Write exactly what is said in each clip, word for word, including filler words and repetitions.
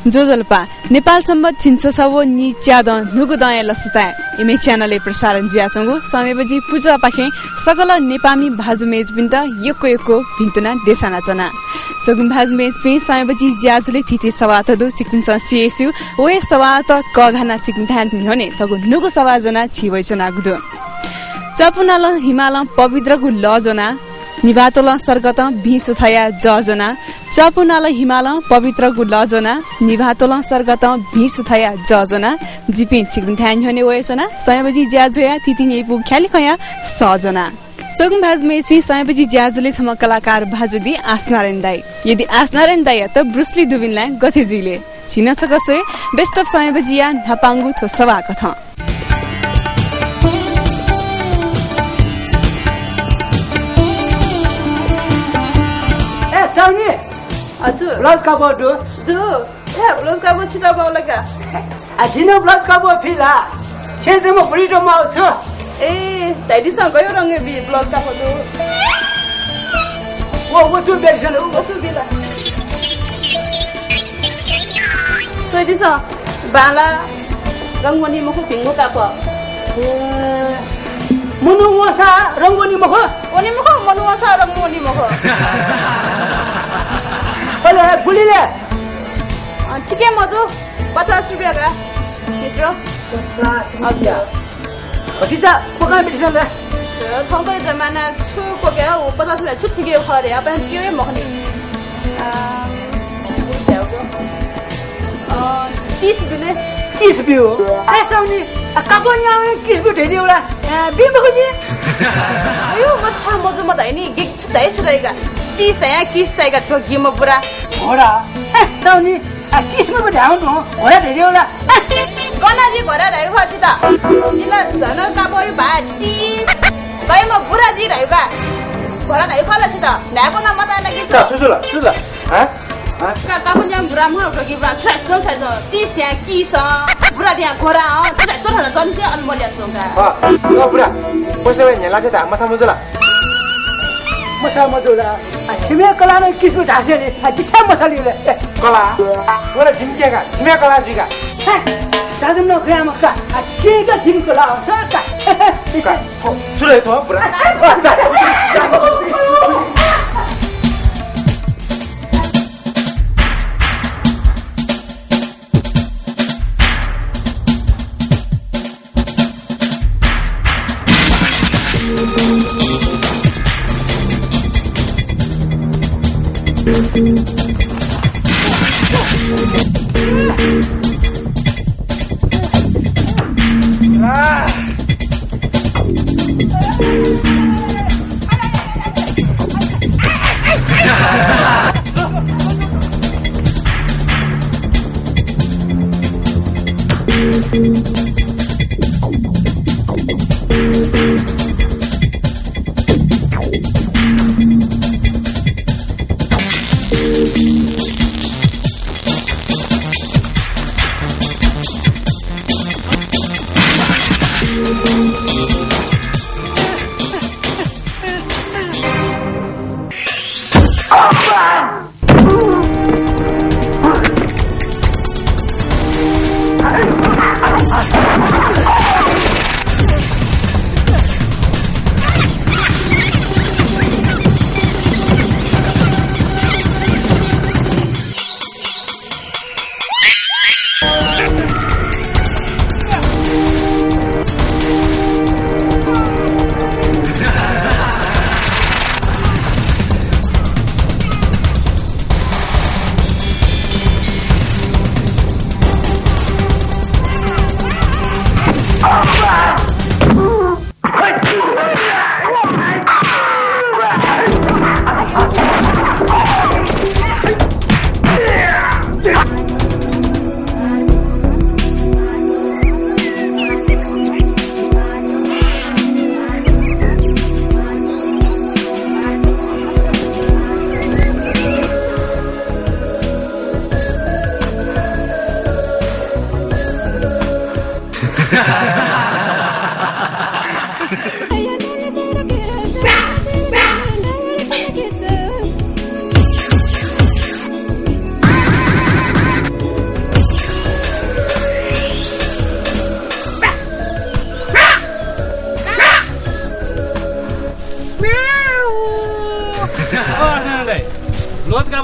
ज्वजलपा, नेपाल संवत् झिंछसः व नीच्यादँ न्हूगु दँया लसताय् इमि च्यानलय् प्रसारण जुयाच्वंगु संयम बजि पुचःपाखें सकल नेपाःमि भाजु मय्जुपिन्त यक्व यक्व भिन्तुना देछानाच्वना। स्वकुमि भाजु मय्जुपिं, संयम बजि ज्याझ्वलय् थीथी सवाःत दु, छिकपिन्सं सि हे स्यू। व हे सवाःत कःघानाः छिकपिन्थाय् न्ह्यःने छगू न्हूगु सवाः ज्वनाः झी वयाच्वनागु दु। च्वापु नालं हिमालं पवित्रगु लः ज्वनाः, निभाः त्वलं सर्गतं भिं सुथाया जः ज्वनाः, च्वापु नालं हिमालं पवित्रगु लः ज्वनाः, निभाः त्वलं सर्गतं भिं सुथाया जः ज्वनाः, जिपिं छिकपिन्थाय् न्ह्यःने वयाच्वना, संयम बजि ज्याझ्वःया थीथी न्ह्यइपुगु ख्यालि खँया सः ज्वनाः। स्वकुमि भाजु मय्जुपिं, संयम बजि ज्याझ्वलय् छम्ह कलाकार भाजु दी आसनारायण दाइ। यदि आसनारायण दाइयात ब्रुस ली दुबिन लायें गथे जुइ ले? झी नं छकः स्वये, Best of संयम बजिया न्हापांगु थ्व सवाः कथं। ए, साउनी। हजुर। ब्लाउज कापड दु? दु। ए, ब्लाउज कापड छितः बाउला का। आ, जिं नं ब्लाउज कापड फइ ला। छेँय् जम्मा बुढी जम्मा आउ छु। ए, धयादिसँ, गय् रंगय् बी ब्लाउज कापड दु? व, व छु बेरिसन, व छु बिला। स्वयादिसँ, बांला रंग वनी मखु, भिंगु कापड। ए, मनू वंसा रंग वनी मखु? वनी मखु, मनू वंसा रंग वनी मखु। अले हे बुढीले? अँ, ठिकै मजू, पचास रुपियाँ का, मित्र। पचास रुपियाँ। हजुर। भतिचा, पोका बिर्सन रे। थौंको जमाना छु पोका, व पचास रुपियाँ छु ठिकै खः रे, अब ठिकै मखु नि। अँ, अँ, तीस बिउ ले। तीस बिउ? ए, साउनी, आ, कापड न्याउ तीस बिउ धयादिउ ला। ए, बी मखु नि। अयो, म छाय् मजू मत है नि, गिक छु धाइ छु धाइ का। तीस धाइ, तीस धाइ का, थ्व गिम्ह बुरा। घोडा। ए, साउनी, आ, किसिमको ढ्याउ नु, घोडा धयादिउ ला। गन जि घोडा धाइ खः छित। जिला झन कापड भाइ तीस। गय् म बुरा जि धाइ का। घोडा धाइ खः ला छित। न्हाय्‌पं नं मताइ ला कि छु? छु छु ला, छु ला? हँ? हँ? का, कापड न्याउ बुरा मखु, गिक बुरा, छ्वया च्वँ, छ्वया च्वँ। तीस धाइ, किस। बुरा धाइ, घोडा, अँ, छ्वया च्वँ, छ्वया च्वँ, न्हाय्‌पं अन मल्या च्वँ का। अँ, अ बुरा, पैसा न्ह्यला थे धा, मछाः मजू ला? मछाः मजू ला? आ, छिमि कलाः नं किसिमं धासे नि, आ, जिथाय् मछाः ले। कलाः? व ला जिमि का, छिमि कलाः जुइ का। हे, दाजुम नं खया मखु का, आ, के का जिमि कलाः, सा का। का, छु रे थ्व, बुरा?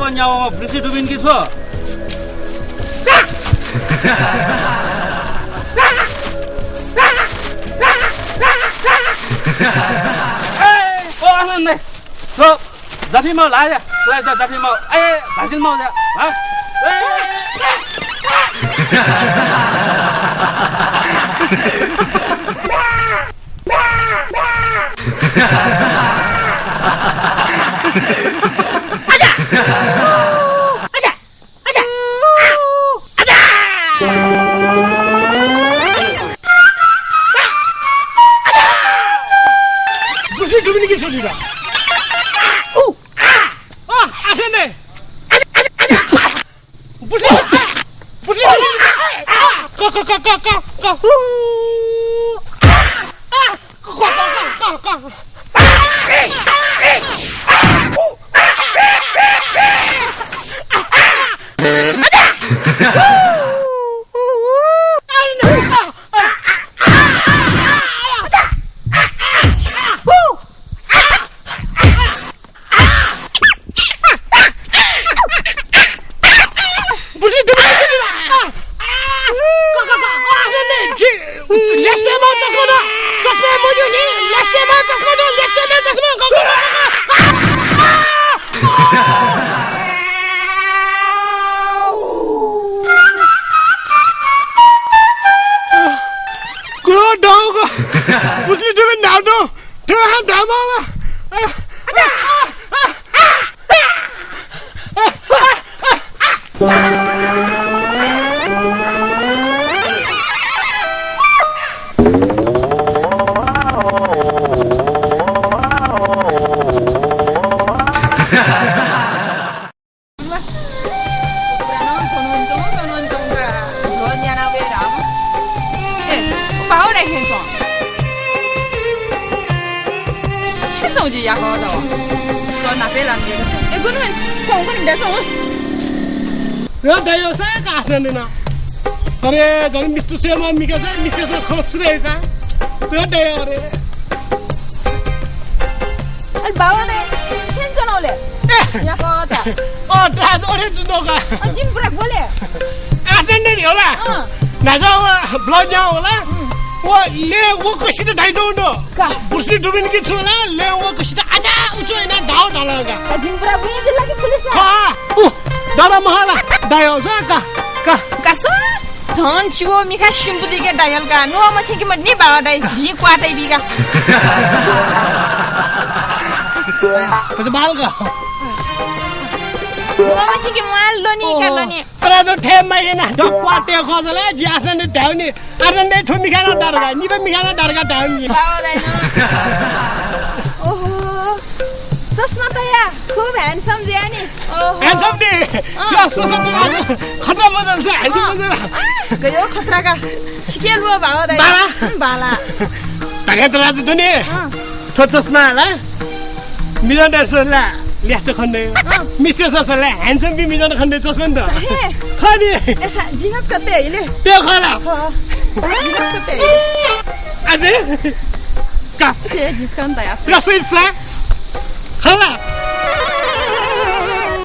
न्यावःम्ह ब्रुस ली दुबिन कि छु? ए, ओ आनन्द, छु? जाथि माउ ला या, ला जा, जाथि माउ। ए, भासिन माउ जा, हा? ए! बुझ्ने डुबिने कि छोरी रा? उ! आ! आ! आथे ने! बुझ्ने! बुझ्ने! आ! क, क, क। उ! आ! आ! क, क, क, क। अरे, झन् मिस्तु सेमा मिका छ, मिसे छ खस रे का। अरे, दया रे। अरे, बाबा ने, छेन चलाउले। ए! या कथा। अ, दाजु, अरे, जुदो का। अ, जिम पुरा बोले। आनन्द नि होला। अँ। नाजा व ब्लड न्या होला। हम्म। व ले व कसित डाइदो न। का? ब्रुस ली दुबिन कि छु ला, ले व कसित आजा उचो इना डाउ डाला का। अ, जिम पुरा बुझे जिल्ला कि पुलिस ला? हाँ। उ, दादा महारा, दायो जा का। का। का सो? झन छिगु मिखा सिम्पु जुइके दाइयल का। नुवा मछिंके मत नि बाबा दाइ, जिं क्वातय् बी का। अझ बाल का। नुवा मछिंके माल लनि का लनि। तर जो ठे माइना, जो क्वातय् खजला, जि आसन ने धाउनि। आसन ने छु मिखा ना दरगा, नि त मिखा ना दरगा धाउनि। बाबा दाइ न। ओहो। चस्मा तया, खूब handsome जुया नि। ओहो। Handsome नि? अँ। चस्मा, चस्मा तया, खतरा मजल छ, handsome अँ। मजल। आ, गयो खतरा का। छिके लुवा बाबा दाइ। बाला? उम्, बाला। धक्का त राजु दुने। अँ। थ्व चस्मा ला, मिजन दाइसं ला, ल्यास्ट खन्ने। अँ। मिस्टर ससं ला, handsome बी मिजन खन्ने चस्मा नि त। हे। खनि। एसा, जिनस कते इले? त्यो खला। ह। जिनस कते इले? अरे। का। से जिस्कन तया। का स्वीट सा। खला।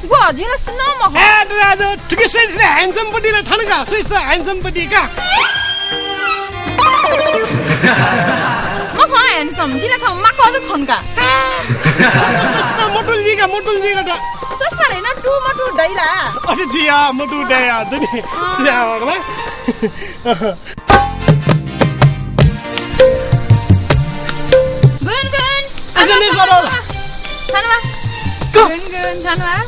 गो, जिन सुन मखु। ए, दाजु, थुकी स्वीट सा handsome पति ला थन का, स्वीट सा handsome पति का। मखु handsome, जिन छ माको जु खन का। चस्मा छिता मोटुल जी का, मोटुल जी का त। चस्मा रे न टु मोटु दैला। अरे जिया, मोटु दैया, दुनि। अँ। सिया मगला। गुन, गुन। अझ नै सर होला। थनवा। क? गुन, गुन, थनवा।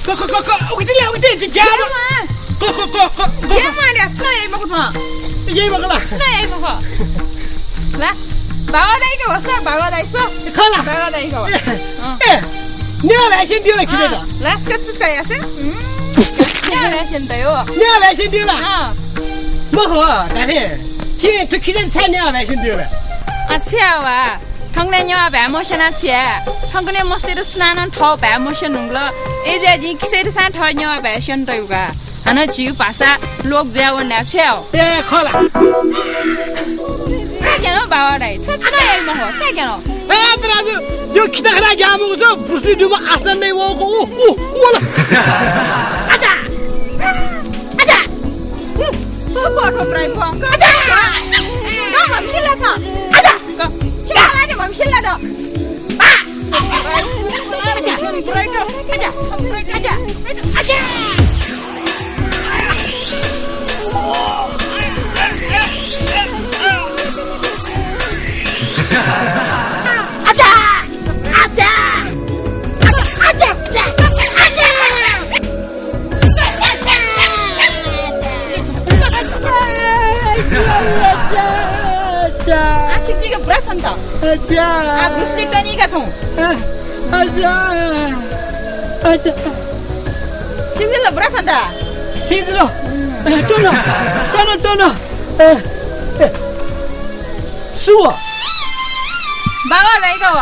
क, क, क, क, उगति ले, उगति, जि ग्याम। ग्याम। क, क, क, क, क। ग्याम आले, सुन यही मखु थ्व। यही मखु ला। सुन यही मखु। ला, बाबा दाइके होस्, बाबा दाइ सो। खला। बाबा दाइके होस्। ए, अँ। ए, नेवा भ्याक्सिन दियो ला खिचय् त? अँ, लास्क चुस्का यासे? हम्म। नेवा भ्याक्सिन त यो। नेवा भ्याक्सिन दियो ला? अँ। मखु, दाथे। छि थु खिचय् छाय् नेवा भ्याक्सिन दियो ला? अच्छा वा। थंगने नेवा भ्याक्सिन मस्यना छ्या। थंगने मस्तेर सुनानं थः भ्याक्सिन मस्यन हुंगल। ए जे जिं खिचय् सां थः नेवा भ्याक्सिन तयु का। हानं झीगु भाषा लोप जुया वने छ्या। ए, खला। छाय् ग्यानो बाबा दाइ। थ्व छु नं याइ मखु, छाय् ग्यानो। ए, दाजु। त्यो खिचाखिला ग्याःम्ह छु, ब्रुस ली दुम्ह आसनय् वःगु उ, उ, उ वल। आजा! आजा! उ, उ बठो ब्राइ भयंकर। आजा! द भम्सिला छ। आजा! क, छिला लाने भम्सिला द। आ! आजा! आजा! आजा! आजा! आ, छिकपिनिगु ब्रस हन्त। आजा। आ, ब्रुस ली टनीका छौं। आ, आजा। आजा। छिकपिनिगु ब्रस हन्त। ठीक ल। ए, टन, टन, टन। ए, ए। सु व? बाबा दाइ का व।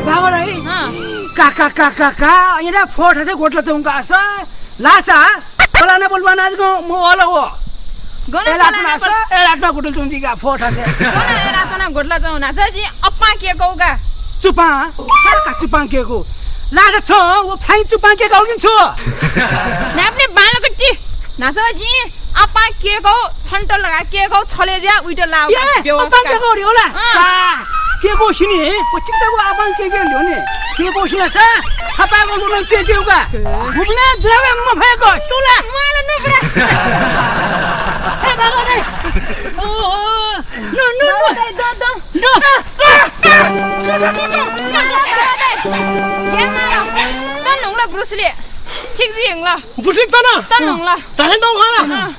बाबा दाइ? अँ। का, का, का, का, का। यहाँ फोर्ट हसे गोटला चौंका अस। लासा, फलाना बोल बना आज गो, मो वाला वो। गन ए, लाटना फलाना सा, बोल। ए, लाटना गुटल तुंजी का, फोर्ट हसे। गन ए, लाटना गुटला चौं ना, सर जी, अप्पा के कौ का? चुपा, सर का चुपा के कौ? लाट छ, वो फाइन चुपा के कौ कि छु? ना अपने बालो कच्ची, ना सर जी, अप्पा के कौ, छन्ट लगा के कौ, छले ज्या, उइट ला, ये, व्यवस्था। अप्पा के कौ रे, होला? अँ। का, के कौ सिनी, वो चिन्ता वो अप्पा के के ल्यो ने? के कौ सिना सा, हपा को गुण के के का? गुबले द्रव्य म भए को, सुला। माल नु ब्रा। ए, बाबा रे। ओ, ओ, नु, नु, नु। बाबा दाइ, दँ, दँ। नु। बाबा दाइ। या माल। दँ नुंगला ब्रुस ली। ठीक जी हिंगला। ब्रुस ली तन। तन नुंगला। तन नुंगला। अँ।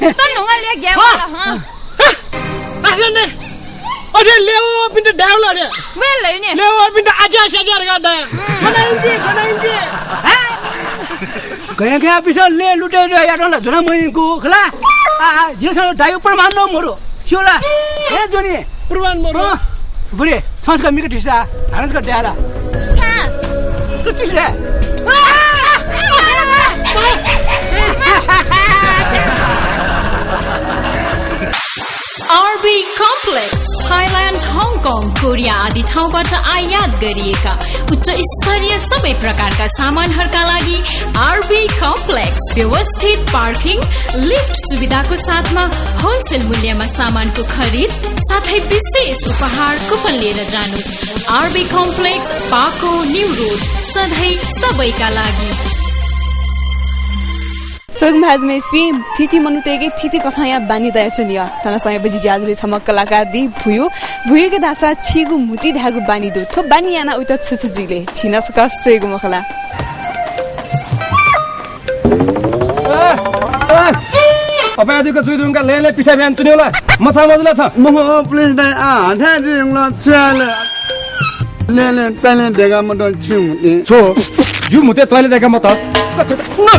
तन नुंगला ले ग्या हाँ। माल, हाँ। हाँ। अरे ने। अरे लेवपिन्त डाउला रे। वेल लै ने। लेवपिन्त आजा सजा रे गादा। हम्म। खनाइन्ते, खनाइन्ते। गया गया पिसा ले लुटे रे याटला जुना मइगु खला। आ, आ, जिनसँग दाइ प्रमाण न मरु। स्योला। हे जोनी। प्रमाण मरु। अँ, बुरे, छंसका मिक टिसा, हानसका द्याला। छा। मिक टिसा। आरबी कम्प्लेक्स, थाइल्याण्ड, हङकङ, कोरिया आदि ठाउँबाट आयात गरिएका उच्च स्तरीय सबै प्रकारका सामानहरूका लागि आरबी कम्प्लेक्स। व्यवस्थित पार्किङ, लिफ्ट सुविधाको साथमा होलसेल मूल्यमा सामानको खरिद साथै विशेष उपहार कुपन लिएर जानुस्। आरबी कम्प्लेक्स, पाको, न्यू रोड, सधैँ सबैका लागि। सगुम्ह भाजु मय्‌जुपिं, थीथी मनूतय्‌के थीथी कथंया बानी दयाच्वनी। थन संगय् बजि ज्याझ्वलय् छम्ह कलाकार दी, भुयु। भुयुके धाःसा छिगु म्हुतु धायेगु बानी दु। थ्व बानी यानाः उइत छु छु जुइ ले? झी नं सकसिया मखु ला। ए, ए, अपाय्‌जुक जुइ धुंकाः लँय् लँय् पिसाब यानाच्वनी ला? मछाः मजू ला छ? मखु, ओ, पुलिस दाइ, आ, हाथाय् जुइ धुंकल, छु याये ले? लँय् लँय् प्यालें देका मत, छिगु म्हुतु। छु? जिगु म्हुतु तय्‌ले देका मत। आया,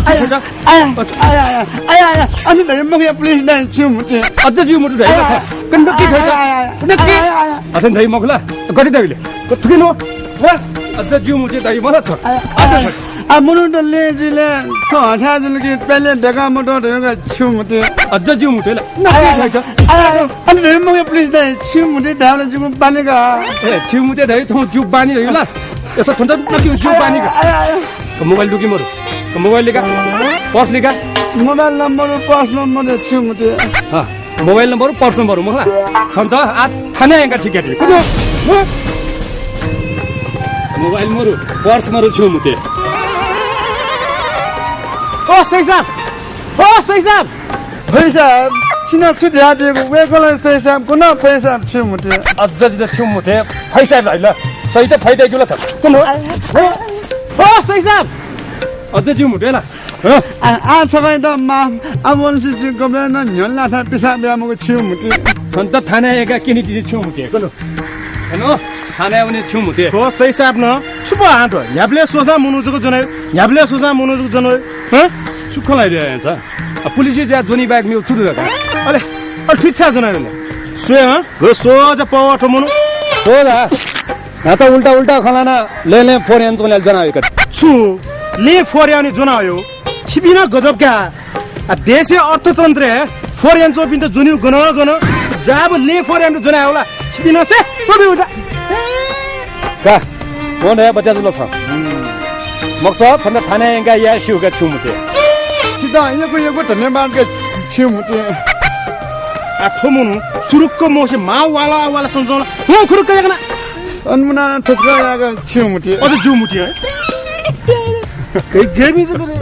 आया, आया, आया, आया, आया, अथे धइ मखु या पुलिस दाइ, छिगु म्हुतु। अझ जिगु म्हुतु धइ मखु। आया, कन्डक्टर आया, खर्च। आया, आया, कन्डक्टर। आया, आया, आया। अथे धइ मखु ला। गथे धइ ले? थुकिं नु। वा, अझ जिगु म्हुतु धइ मखु ला छ। आया, अझ आया। छ। आ, मनूत लँय् जुइ ले, थ्व हथाय् जुल कि प्यालें देका मत धइगु छिगु म्हुतु। अझ जिगु म्हुतु ला। आया, आया, आया, आया। अथे धइ मखु या पुलिस दाइ, छिगु म्हुतु धायेबलय् जिगु बानी का। ए, छिगु म्हुतु धइ, थौं जिगु बानी धइ ला। यसो थुन्त नकिं जिगु बानी का। आया, आया। मोबाइल दु कि मरु? मोबाइल लिका? पर्स लिका? मोबाइल नम्बर, पर्स नम्बर दे छिगु म्हुतु। हाँ, मोबाइल नम्बर, पर्स नम्बर मखु ला। छन्त आ थानाय् यंकाः ठीक याये। कुन? हाँ? मोबाइल मरु, पर्स मरु छिगु म्हुतु। ओ सही साहब, ओ सही साहब। फैसा, छिं छु धयादीगु, वय्‌कलं सही साहब, गन फैसा छिगु म्हुतु। अझ जितः छिगु म्हुतु फैसा धाइ ला। सही त फै दय्‌कि ला छ। कुन हो? ओ सही साहब। अझ जिगु म्हुतु ला। हँ? आ, आ छकः त माफ, आ वंलि छि जिं गबलें नं न्ह्यःने लाःथाय् पिसाब याये मखु छिगु म्हुतु। छन्त थानाय् यंकाः क्यने तिनि छिगु म्हुतु। कुन हो? हेलो, थानाय् वने छिगु म्हुतु। हो, सही साहब न। छु पो हां थ्व? न्ह्याबलें स्वसां मनू जक ज्वनायो। न्ह्याबलें स्वसां मनू जक ज्वनायो। हँ? छु खँ ल्हाइ रे यां छ? आ, पुलिसय् ज्या ज्वनी बाहेक मेगु छु दु धकाः? अले, अले थुइत छाय् ज्वनायो ले? स्वये हँ? घ सोझा पवा थ्व मनू। सोझा? न्हाचा उल्टा उल्टा खँ ल्हानाः लँय् लँय् फोहोर यानाच्वंगु ला ज्वनायो का। छु? लँय् फोहोर यानाः ज्वनायो? छिपिं नं गजब का। आ, देशया अर्थतन्त्रय् फोहोर यानाच्वंपिन्त ज्वनीगु गन गन? जाब लँय् फोहोर यानाः ज्वनाः हला। छिपिं नं से, पबि उता। का, वं धया बच्या जुल छ। मखुसा, छन्त थानाय् यंकाः याये स्यू का छिमि म्हुतुं। छितः यक्व यक्व धन्यवाद का छिमि म्हुतुं। आ, थ्व मनू सुरुक्क मवसे माः वाला वाला सन्चौला। वं खुरुक्क याकना। अन मुना थुस्क याक छिमि म्हुतुं। अझ जिमि म्हुतुं हे। गय् गय् मिजु करे।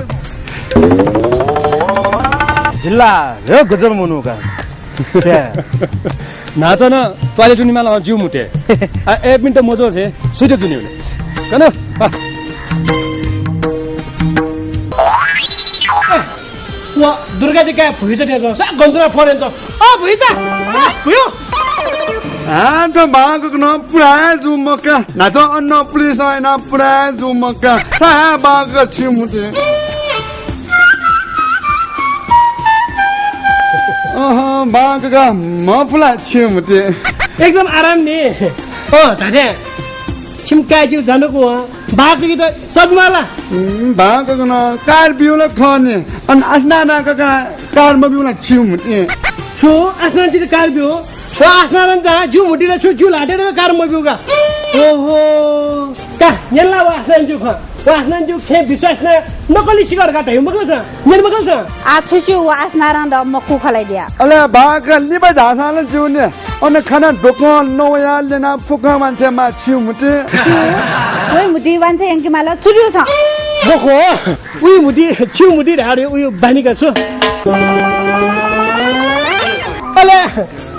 जिल्ला, हे गजब मनू का। न्हाचः नं toilet वनेमाल हं जिमि म्हुतुं। आ, एपिन्त मज्वःसे सुइते जुनिउले। कन, आ। व दुर्गाजी काय् भुइचा थें च्वं, सा गन्धुना फोन यंच्वं। अ, भुइचा! अ, भुयु! आ, थ्व बांकक नं पुरा जू मखु का। न्हाचः अन पुलिसं यानाः पुरा जू मखु का। सा हे बांकक छिमि म्हुतुं। अहँ, बांकक मफु ला छिमि म्हुतुं? एकदम आराम नि। अँ, धात्थें छिमि काय् ज्यू जानुगु हं। बांकक त सब्माला। उम्, बांकक नं कार ब्यू ला खः नि। अन आसनानं ककां कार मब्यू ला छिमि म्हुतुं? छु? आसनानं जितः कार ब्यू? व आसनानं जा, ज्यू म्हुतुं ला छु, ज्यू ल्हातय् नं कार मब्यू का। ओहो। का, न्यन ला व आसनानं ज्यू खँ। व आसनानं ज्यू खँय् विश्वास यानाः नकली सिकर का धयागु मखु ला छं? न्यन मखु ला छं? आ छु स्यू, व आसनानं द मखु खलाइ दिया। अले बांकक लिपा झाःसां ला ज्यू नि। अन खाना दोकं नवया ल्यना फुक्क मान्छे माः छिमि म्हुतुं। छु? वइ म्हुतुं वांछ्वः यंकेमाल, चुप्यु छं। मखु, उइ म्हुतुं, छिमि म्हुतुं धाःगु उइ बानी का छु। अले,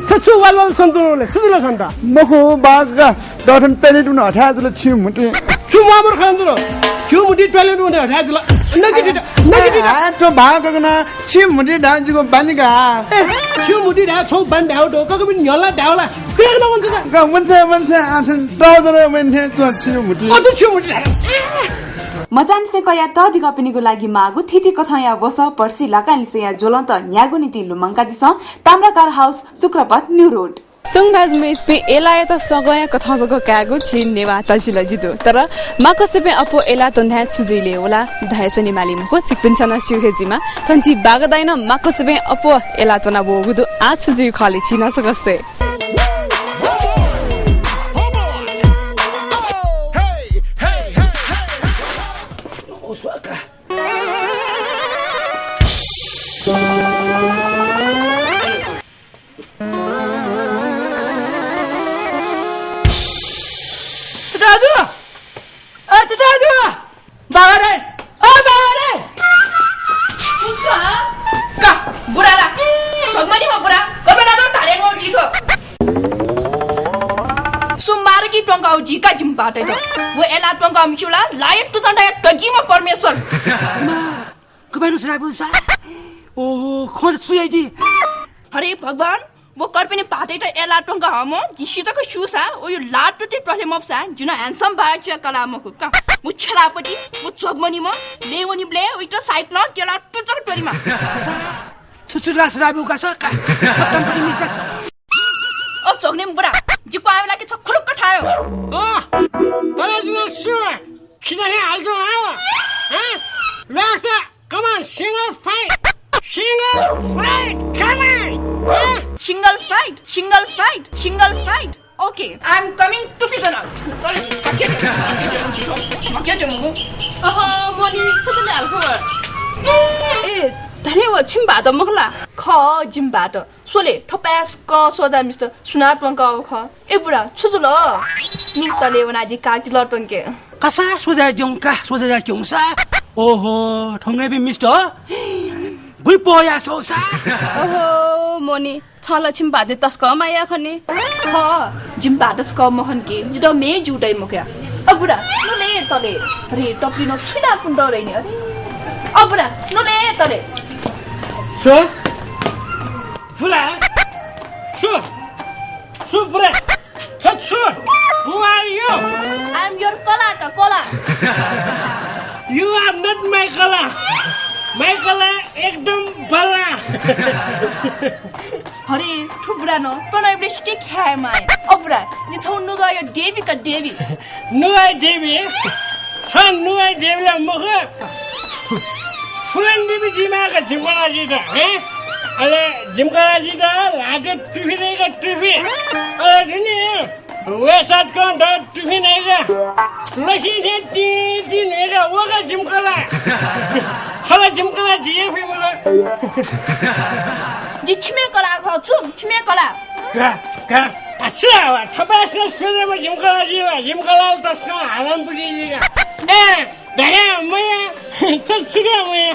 छ छु वाल वाल सन्चौले, छु जुल छन्त? मखु, बांकक दथुन toilet वने हथाय् जुल छिमि म्हुतुं। छु म्वाःमदु खँ जुल? छिमि म्हुतुं toilet वने हथाय् जुल। नकि दित, नकि दित। आ, थ्व बांकक नं छिमि म्हुतुं धाःगु जिगु बानी का। ए, छिमि म्हुतुं धाःगु छगू बानी धाःगु दु, ककपिनि न्ह्यलं धाःगु ला। कुयाक नं वंछ्वः का। का, वंछ्वः, वंछ्वः, आसन तःजलय् वने थें च्वं छिमि म्हुतुं। अ, दु छिमि म्हुतुं धाःगु। मचांनिसें कयाः तःधिकःपिनिगु लागि माःगु थीथी कथंया वसः पर्सि लाकांनिसेंया ज्वलंत न्यायेगु निंतिं लुमंकादिसँ। ताम्राकार हाउस, शुक्रपथ, न्यू रोड। सुं धाःसा मेपिं एलायात सगंया कथं जक कायेगु झी नेवाः तजिलजि दु। तर माकुसाबें अप्वः एला त्वने धाय् छु जुइ ले वल धयाच्वने माली मखु, छिकपिन्सं नं स्यू हे जुइमाः। थन झी बागदाइनं माकुसाबें अप्वः एला त्वना वःगु दु। आः छु जुइ खः ले झी नं छकः स्वये। छु धाःगु? अ, छु धाःगु? बाबा रे! अ, बाबा रे! छु? का, बुरा ला। झोकमनिम्ह बुरा। गन वनाच्वंगु धाःसा नं जिं थ्व। सुं माःगु कि त्वंकागु जि का जिमि भाःतयात। व एला त्वंकागु म्ये स्यू ला, लाया तुचं दया दकीम्ह परमेश्वर। मां, गपाय् नु सराः ब्यूसा? ओहो, खँ छु याइ जि? अरे भगवान, व कर्पिनि भाःतयात एला त्वंका हःम्ह, जिं सि जक स्यूसा, व यु लातुति प्रह्ले मफुसा, जिं नं handsome भाःया चिया कला मखु का। व छेलापति, व झोकमनिम्ह, लँय् वनीबलय् वइत साइकलं क्यला तुचक त्वरिमा। छु छु ला सराः ब्यू का स का। खत्तम पति मिसा। ओ झोकनिम्ह बुरा, जि क्वहां वय् ला कि छ खुरुक्क थाय्। अ, तले जुल सु, खिचा हे हाल्छ, हँ? हँ? लाग्छ, come on, single fight, single fight, come on, हँ? Single fight, single fight, single fight. Okay, I'm coming to prison. अह, मनी, छ तले हाल खबर? ए, धाने व छिमि भाःत मखु ला? खः, जिमि भाःत। स्वले, थपाय्सकं स्वजा मिस्त सुनां त्वंकाव खः। ए बुरा, छु जुल? नि तले वना जि काटिल त्वंके। कसा स्वजा ज्यंका, स्वजा ज्यंसा। ओहो, थंगेबी मिस्त। गुलि पया सौसा। ओहो, मोनी, छ ला छिमि भाःत तसकं माया खनी। खः, जिमि भाःत तसकं मखन कि, जितः मे जू दइ मखुया। अ बुरा, नु ले तले। अरे, टप्ली न खिना पुन दरैनी, अरे। अ बुरा, नु ले तले। सो? बुरा? सु? सु बुरा? छ छु? Who are you? I am your कला का कला। You are not my कला। My कला एकदम बला। अरे, थु बुरा न, प्रणयबले सिके ख्याए माय। अ बुरा, जि छौ नुगःया देवी का देवी। नुगःया देवी? छ नुगःया देवी ला मखु। फुलन देवी जिमाका जिमकालाजीत, हैं? अले जिमकालाजीत ल्हातय् टुफी दइका टुफी। अले दुने, वय्‌सातकं द तुफिं नयेका। लसिं थें तिं तिं नयेका वका जिमि कला। छला जिमि कला जिये फइ मखु। जि छिमि कला खः, छु छिमि कला? का, का। आ, छु ला, थपाय्‌सकं स्वयेमा जिमि कला जिये वा, जिमि कला तसकं हारामपुटी जिका। ए, धाये मया, छ छु धाये मया।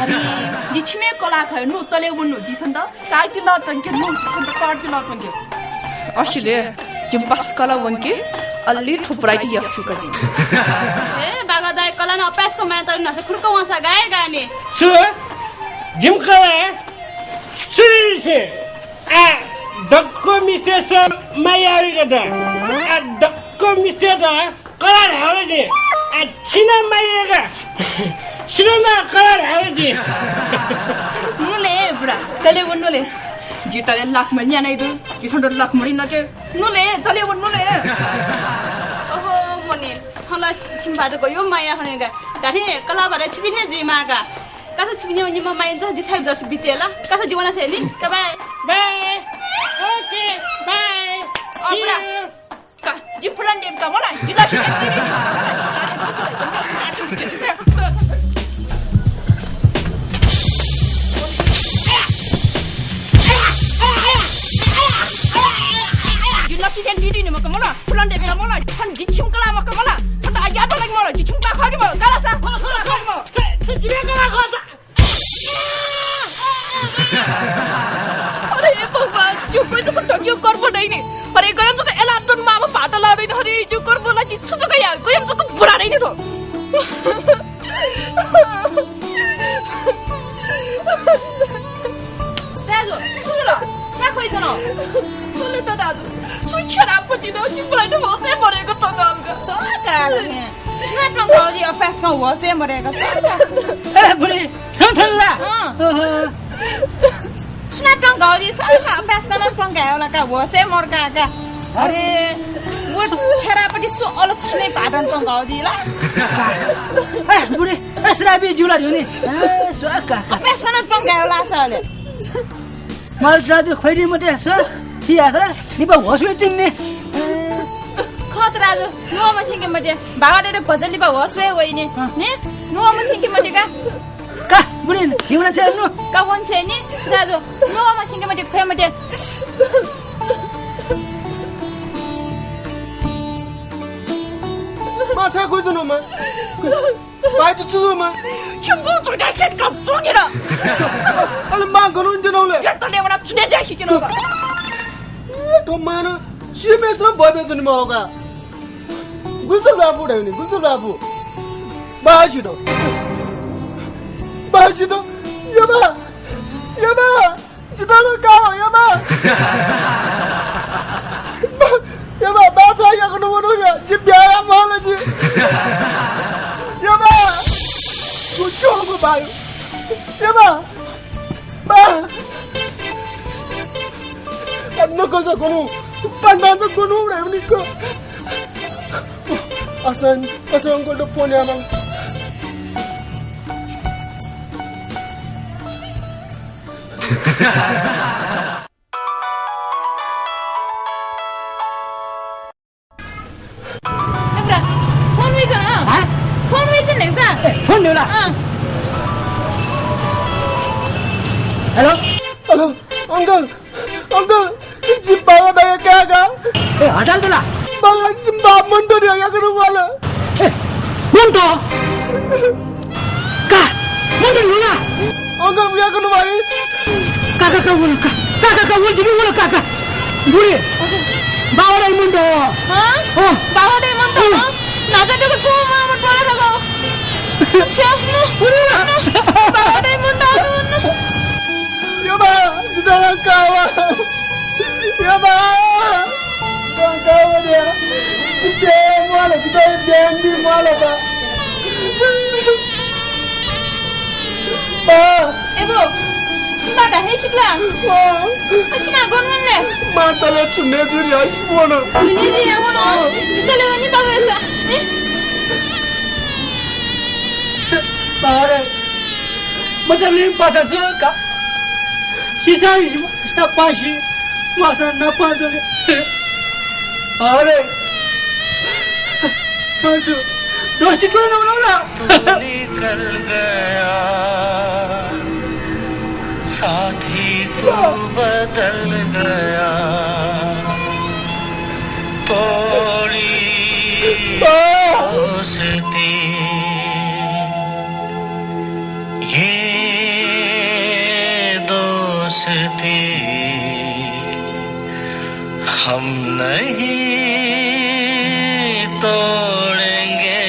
अरे, जि छिमि कला खः, नु तले वनु जिसं द। कार्की लः तंके नु, जिसं द कार्की लः तंके। असिले, जिमि पासा कला वंके, अल्लि थुप्राइति याफुका जि। ए, बागा दाइ कला न अपाय्‌सकं माया तले नसे खुर्क वंसा गाये गाने। छु? जिमि कला सुनिसे। आ, दक्व मिस्तेस माया याइगत। आ, दक्व मिस्तेत कला धाल जि। आ, छिना माया याइगत। छिना कला धाल जि। नुले बुरा, तले व नुले। जि तले लाख मणि न्यानाइ दु। जिसं द लाख मणि नके। नुले, तले व नुले। ओहो, मणि, छला छिम भाजु गयो माया हनेगा। दाठी कला भाजु छिपिं हे जुइ मागा। कासा छिपिं निम्ह माया जस दिसाइ दर्श बिचेला। कासा जीवना छेनी। का बाय। बाय। Okay, bye. ओ, बुरा। See you। का, जि फुलन डेट का मला, जि ला जि लकी थें दिदी नि मक मला, फुलन डेट का मला, छन जि छिम कला मक मला, छन आज्ञा तो लग मला, जि छिम का खगे मला, काला सा, खला खला खगे मला। अरे हे भगवान, ज्यू गय् जक धकियो कर्प दइनि। अरे गय् जक एलातन मामा भात लाबेन। अरे ज्यू कर्प ला जि छु जक या, गय् जक बुरा दइनि थ्व। दाजु, छु जुल? का खोइछन? सुले त दाजु, छु छेरापति न, जि फुलन डेट होसय् मरेको तंगः का। सका, सुना तंगः जि अपाय्‌सकं होसय् मरेको सका। ए बुढी, छं थन ला? अँ। ओहो। सुना तंगः जि सका, अपाय्‌सकं तंगः ला का, होसय् मरका का। अरे, व छेरापति सु अलछिने भादन तंगः जि ला। ए बुढी, ए श्रापी जुला जुनि। ए सका। अपाय्‌सकं तंगः ला सले। माल राजु खोइदी मते स, थिया खला, निपा होस वइतिनि। खत राजु, नुवा मछिंके मते, बाबा डेरे भजन लिपा होस वये वइनि। अँ। नि, नुवा मछिंके मते का। का, बुढी, थिउना छे नु। का वन छे नि, राजु, नुवा मछिंके मते, खोये मते। माछा खोइजु नुमा। भाइ, तु छु जुल मा? छिम्बु छुट्या सेट का जुनिर। अले मा गनु इन्टे नौले। सेट का लेवना छुट्या जासी जिनो। ए, तो मान, सिमेस र बबे जुनि मा होगा। गुल्जु लापु डायुनि, गुल्जु लापु। बासी दो। बासी दो। यबा। यबा। जितः नं का, यबा। यबा, बाचा याकनं वनु या, जि ब्याहा याये माल जि। यबा। गु च्वंगु बायु। यबा। बा। अन्न कजा गनु, पान्डाचा गनु, रामनिक। असन, असन को फोन यामा। फोन वइच्वन, हँ? हाँ? फोन वइच्वन, हेउ का? ए, फोन हेउ ला? अँ। हेलो? हेलो, अंकल, अंकल, जि बाबा दाइया काय् का। ए, हटाल त ला। बाबा, जि बाबा मन्त नि याकनं वाल। ए, मन्त? का, मन्त नि ला। अंकल, याकनं वाइ। का, का, का, वल, का, का, का, का, वल, जिमि वल, का, का। बुढी, बाबा दाइ मन्त। हाँ? अँ। बाबा दाइ मन्त, अँ। हाँ? नाचा दक छु, मा, मत पड़ा दक। अच्छा, बुढी। बाबा दाइ मन्त, हाँ? यबा, जितः नं का वा। यबा, जितः नं का वा रे। जितः नं म्वाल, जितः नं ब्याहा याये म्वाल बा। बा। ए बो, छु मां धाये सिकला? अँ। अ, छु मां गन वने? मां तले छुने जुरी है छु वने। छुने जुरी है वने? जितः नं वने बाबा सा। ए? बाबा रे। मतलब लिम पासा सुका। सिसा इस ना पासी। मासा ना पाजले। अरे, सासू, दोस्ती क्यों ना बनाओ ना। तू निकल गया, साथी तू बदल गया, तोड़ी दोस्ती, ये दोस्ती हम नहीं तोड़ेंगे,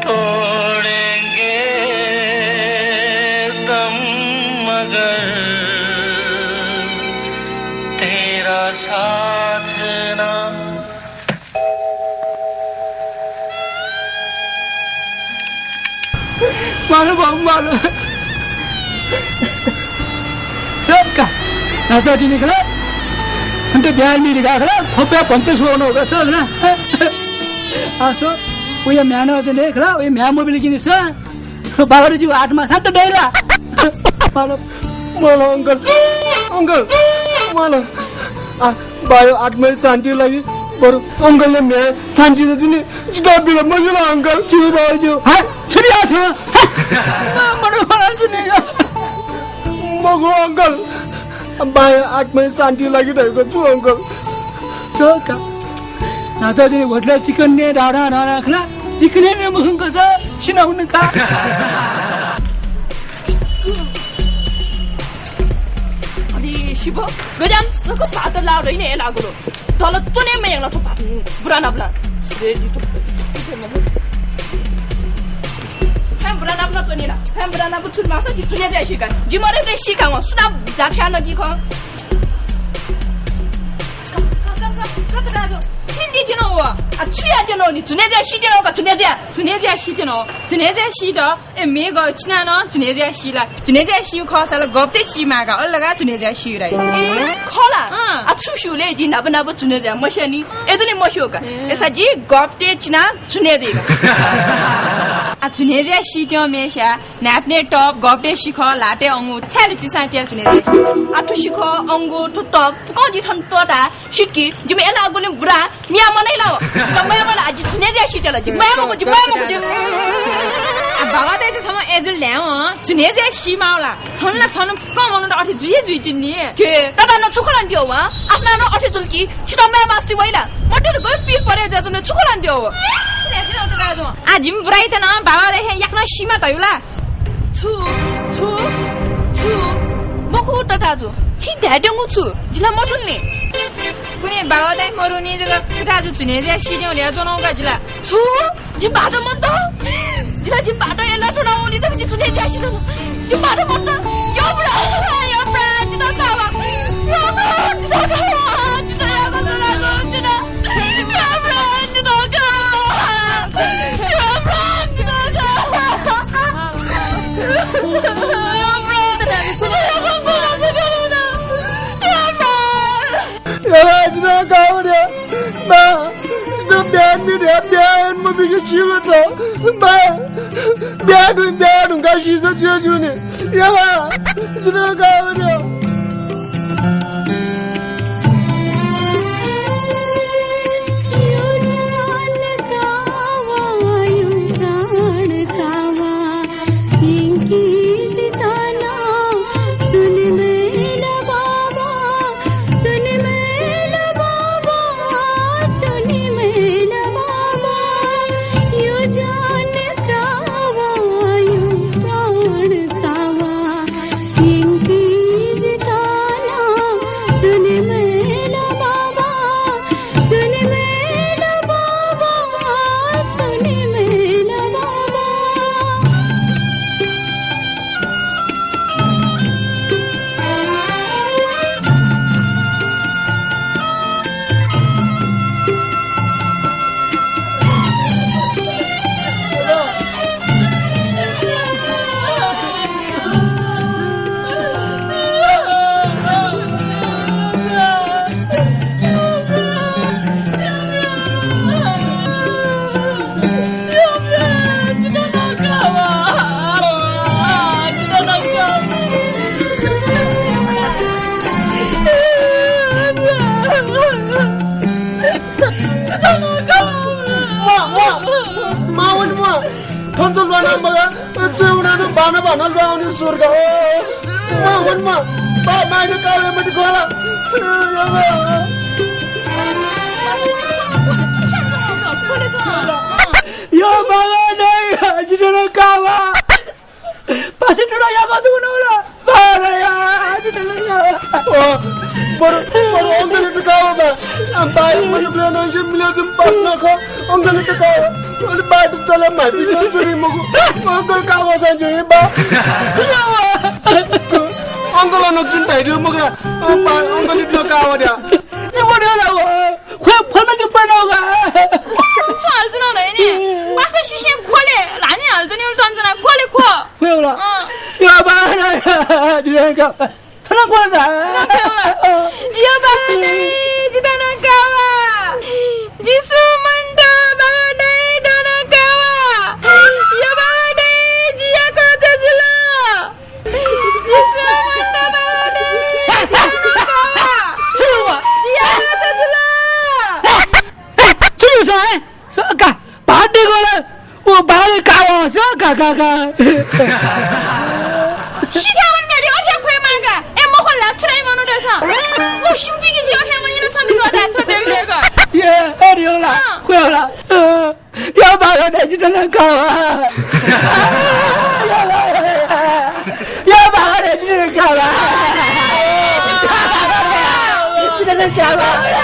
तोड़ेंगे दम मगर तेरा साथ ना। माल बाबु, माल। सरका, न्हाचः तिनि खला, छन्त ब्याहा मिले का खला, खोप्या भन्छ सोनो का सर ना। आसो, उया म्यान अझ ने खला, उया म्या मोबिल किनि सर। बागडु जिउ आत्मा शान्त दइला। माल। माल uncle, uncle, माल। आ, बायो आत्माया शान्तिया लागि बरु uncle-या म्ह्याय् शान्ति जुइ नि। जितः बिल मजिल uncle। छु भयो ज्यू? हाय, छु बिया छु? मनु खला जुनेगा। मगु uncle। बायो आत्माया शान्तिया लागि धयागु छु uncle। सका। न्हाचः जुने होटल चिकन ने डाडा डाडा खला। चिकन ने मखंक स छिना हुनका। अरे शिव, गजाम सक भात लाउ रहिने एलागुलो। तल तोने मयंगला थो भात, बुरा नाबला। रे जी तो। हे बुरा नाबला तोने ना। हे बुरा नाबु चुन मासा कि चुने जाय शिका। जिमरे ते शिका व सुना जाठ्या न कि ख। क, क, क, क, क, राजो। हिन्दी जिनो व। आ, छुया जिनो नि, चुने जाय शि जिनो का, चुने जाय। चुने जाय शि जिनो। चुने जाय शि द। ए, मेगु छिनानं झुन्हय्‌जुया सी ला। झुन्हय्‌जुया सी खःसा ला गप ते सी मागा। अले लगा झुन्हय्‌जुया सी राइ। ए, खः ला? अँ। आ, छु स्यू ले, जि नाप नाप झुन्हय्‌जुया मस्यू नि। ए, जुनि मस्यू का। ए। एसा जि गप ते चिना झुन्हय्‌जुया। आ, झुन्हय्‌जुया सी त्यं मेस्या, न्हाय्‌पनय् टप, गप ते सी खः, ल्हातय् अंगु, छाय् ले तिसां त्या झुन्हय्‌जुया सी। आ, थ्व सी खः, अंगु, थ्व टप, फुक्कं जि थन त्वःता। सितकि, जिमि एलागुलिं बुरा, मिया मनय् ला व। जितः मया मन, आ, जि झुन्हय्‌जुया सी त्यला, जि मया मखु, जि मया मखु, जि। आ, बाबा दाइ चाहिँ छम्ह एजुल ल्यां व, झुन्हय्‌जुया सी माउ ला। छन ला छन फुक्कं मनूत अथे जुइ हे जुइतिनि। के, दादा न छु खँ ल्हानादियो व? आसना न अथे जुल कि, छितः मया मास्ति वइ ला। मते गइ पीर परे ज्या जुने छु खँ ल्हानादियो व? आ, जिमि बुराइत न, बाबा दाइ हे याकनं सीमा धयु ला। छु, छु, छु। मखु तताजु, छिं धायेत्यंगु छु, जिला मथुल नि। कुने बाबा दाइ मरुनि जक तताजु झुन्हय्‌जुया सी त्यं ल्याच्वनागु का जिला। छु, जिमि भाःत मन्त? जिला जिमि भाःत एला थुना वनी त जि झुन्हय्‌जुया सी त्यं। जिमि भाःत मन्त? यो बुरा, यो बुरा, जितः कावा। यो बुरा, जितः कावा, जितः याकनं ला, जितः। स्वर्ग, ओ, म हुन्म, बाः माय्‌नं काः वये मते खला। यो बाबा दाइ, जितः नं काः वा। पासे टुडा याका दुगु नं ला। बाबा दाइ, जितः नं काः वा। ओ, बरु, बरु uncle-यात काः वा बा। आः बाः मनूतय्‌सं मिले जुइम्ह पासा नं खः। Uncle-यात काः वा। अले बाःयात चले म्हाइपिन्सं ज्वनी मखु। Uncle काः वःसां ज्यू हे बाः। Uncle-नं नं जिं धयादीगु मखु ला। अ, बाः, uncle-यात नं काः वा धया। जिं व धया ला व। ख्वये फल मते फल नं गा। छु हालच्वन हँ नि? पासा सिसें ख्वले, ल्हाने हालच्वनेगु टन च्वना, ख्वले ख्व। ख्वये ला। अँ। यो बाः, जितः नं काः वा। थन ग्वल जा? थन ग्वल। यो बाबा दाइ, जितः नं काः वा। जि सुमन्त बाबा दाइ, जितः नं काः वा। यो बाबा दाइ, जि याकःचा जुल। जि सुमन्त बाबा दाइ, जितः नं काः वा। जि याकःचा जुल। छु जुल, हे? सका, भात देगल, ओ बाले कावं, सका, का, का। सिथ्यावन मेरे, अथे ख्वये मांका। ए, मखु ला, छिराइ मनूतय्‌सं। ओ, सिम्पिके जि अथे वनिन छन्त छोटा, छोटे देगल। ए, अरे होला, अँ। ख्वये होला। अँ, यो बाले जितः नं कावा। यो बाबा रे, जितः नं काः वा। जितः नं काः वा।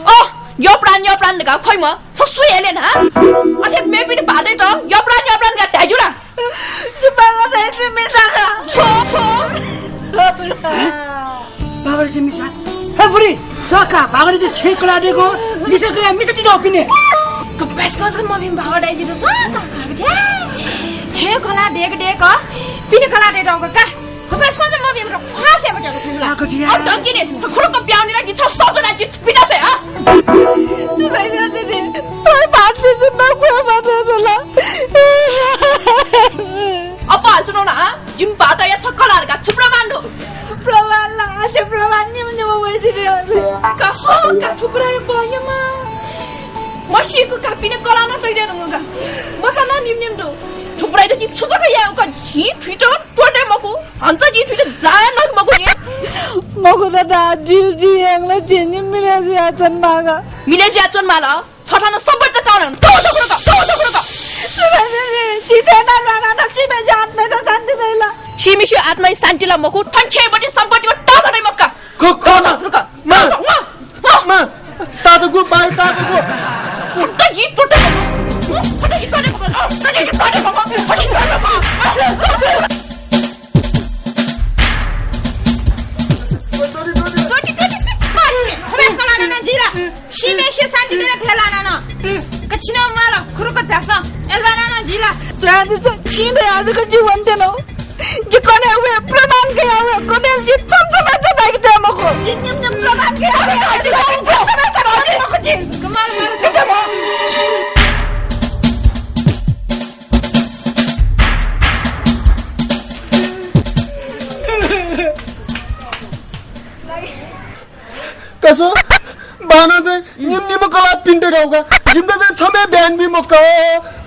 अँ, यो प्राण, यो प्राण धकाः ख्वइम्ह छ सु हे ले ना? अथे मेपिनि भाःतय्‌त यो प्राण, यो प्राण धकाः धाइ ज्यू ला? जि बाबा दाइ, जि मिसा का। छ्व, छ्व। बाबा दाइ, जि मिसा। हे बुढी, सका, बाबा दाइ, जि छेँ कलाः देगु, मिसा कया, मिसा तिनि पिने। गपाय्‌सकं मभिं बाबा दाइ, जि त सका, का, का, छेँ कलाः देगु देगु, पिने कलाः देगु का। गपाय्‌सकं मभिं, फासे मते खुला। का, का, जि या। अब धंकी ने, छ खुरुक प्याउने ला, जि छ सजो ना, जि पिता छ, हा? तोइ भात छिसु नं ख्वये मते धुन। अप्वः हालच्वनाव ला, जिमि भाःतया छ कलाः धकाः छु प्रमाण दु? प्रमाण ला, अथे प्रमाण निम्ह निम्ह वइतिनि। का स्व, का थुप्राया बहय्‌याम्ह। मसीक का पिने कलाः नं तयातःगु का। मचा नं निम्ह निम्ह दु। थुप्रायात जि छु जक याये का, जिं थुइत त्वःते मखु, हन्च जिं थुइत जाया नं मखु हे। मखु दादा, जि, जि यंगलं झिंनिम्ह मिले जुयाच्वनेमाः का। मिले जुयाच्वनेमाः ला? छ थन सम्पत्ति तःधं, तःधं खुरुक, तःधं खुरुक। सुभाय्, जि थें नं ल्वानाः नं सीम्हेसिया आत्मायात शान्ति दइ ला? सीम्हेसिया आत्मायात शान्ति ला मखु, थन छेँबति सम्पत्तियात तःधं दइ मखु का। ख-, ख-, तःधं खुरुक, मां। तःधं, मां, मां। मां, ताःधं गु, बाय् ताःधं गु। छता जि त्वःते, छता जि त्वःते, छता जि त्वःते, त्वःते, त्वःते। त्वःति, त्वःति, त्वःति, मां, थ्व कलाः नं जि ला। सीम्हेसिया शान्ति दयेत थें ल्वानाः नं। का छिं नं म्वाल, खुरुक झासँ। ए ल्वानाः नं जि ला। स्वाति छ, छिं धयाः जक जि वनेत्यनागु। जि कन्हय् वये, प्रमाण कयाः वये, कन्हय् जि छम्ह छम्हयात बाकि तये मखु। जि निम्ह निम्ह प्रमाण कयाः वये, जि छम्ह छम्हयात बाकि तये मखु जि। म्वाल, म्वाल। का स्व, बाःनं चाहिँ निम्ह निम्ह कलाः पिने धकाः का। जिमित चाहिँ छम्ह हे ब्याहा यानाबी मखु का।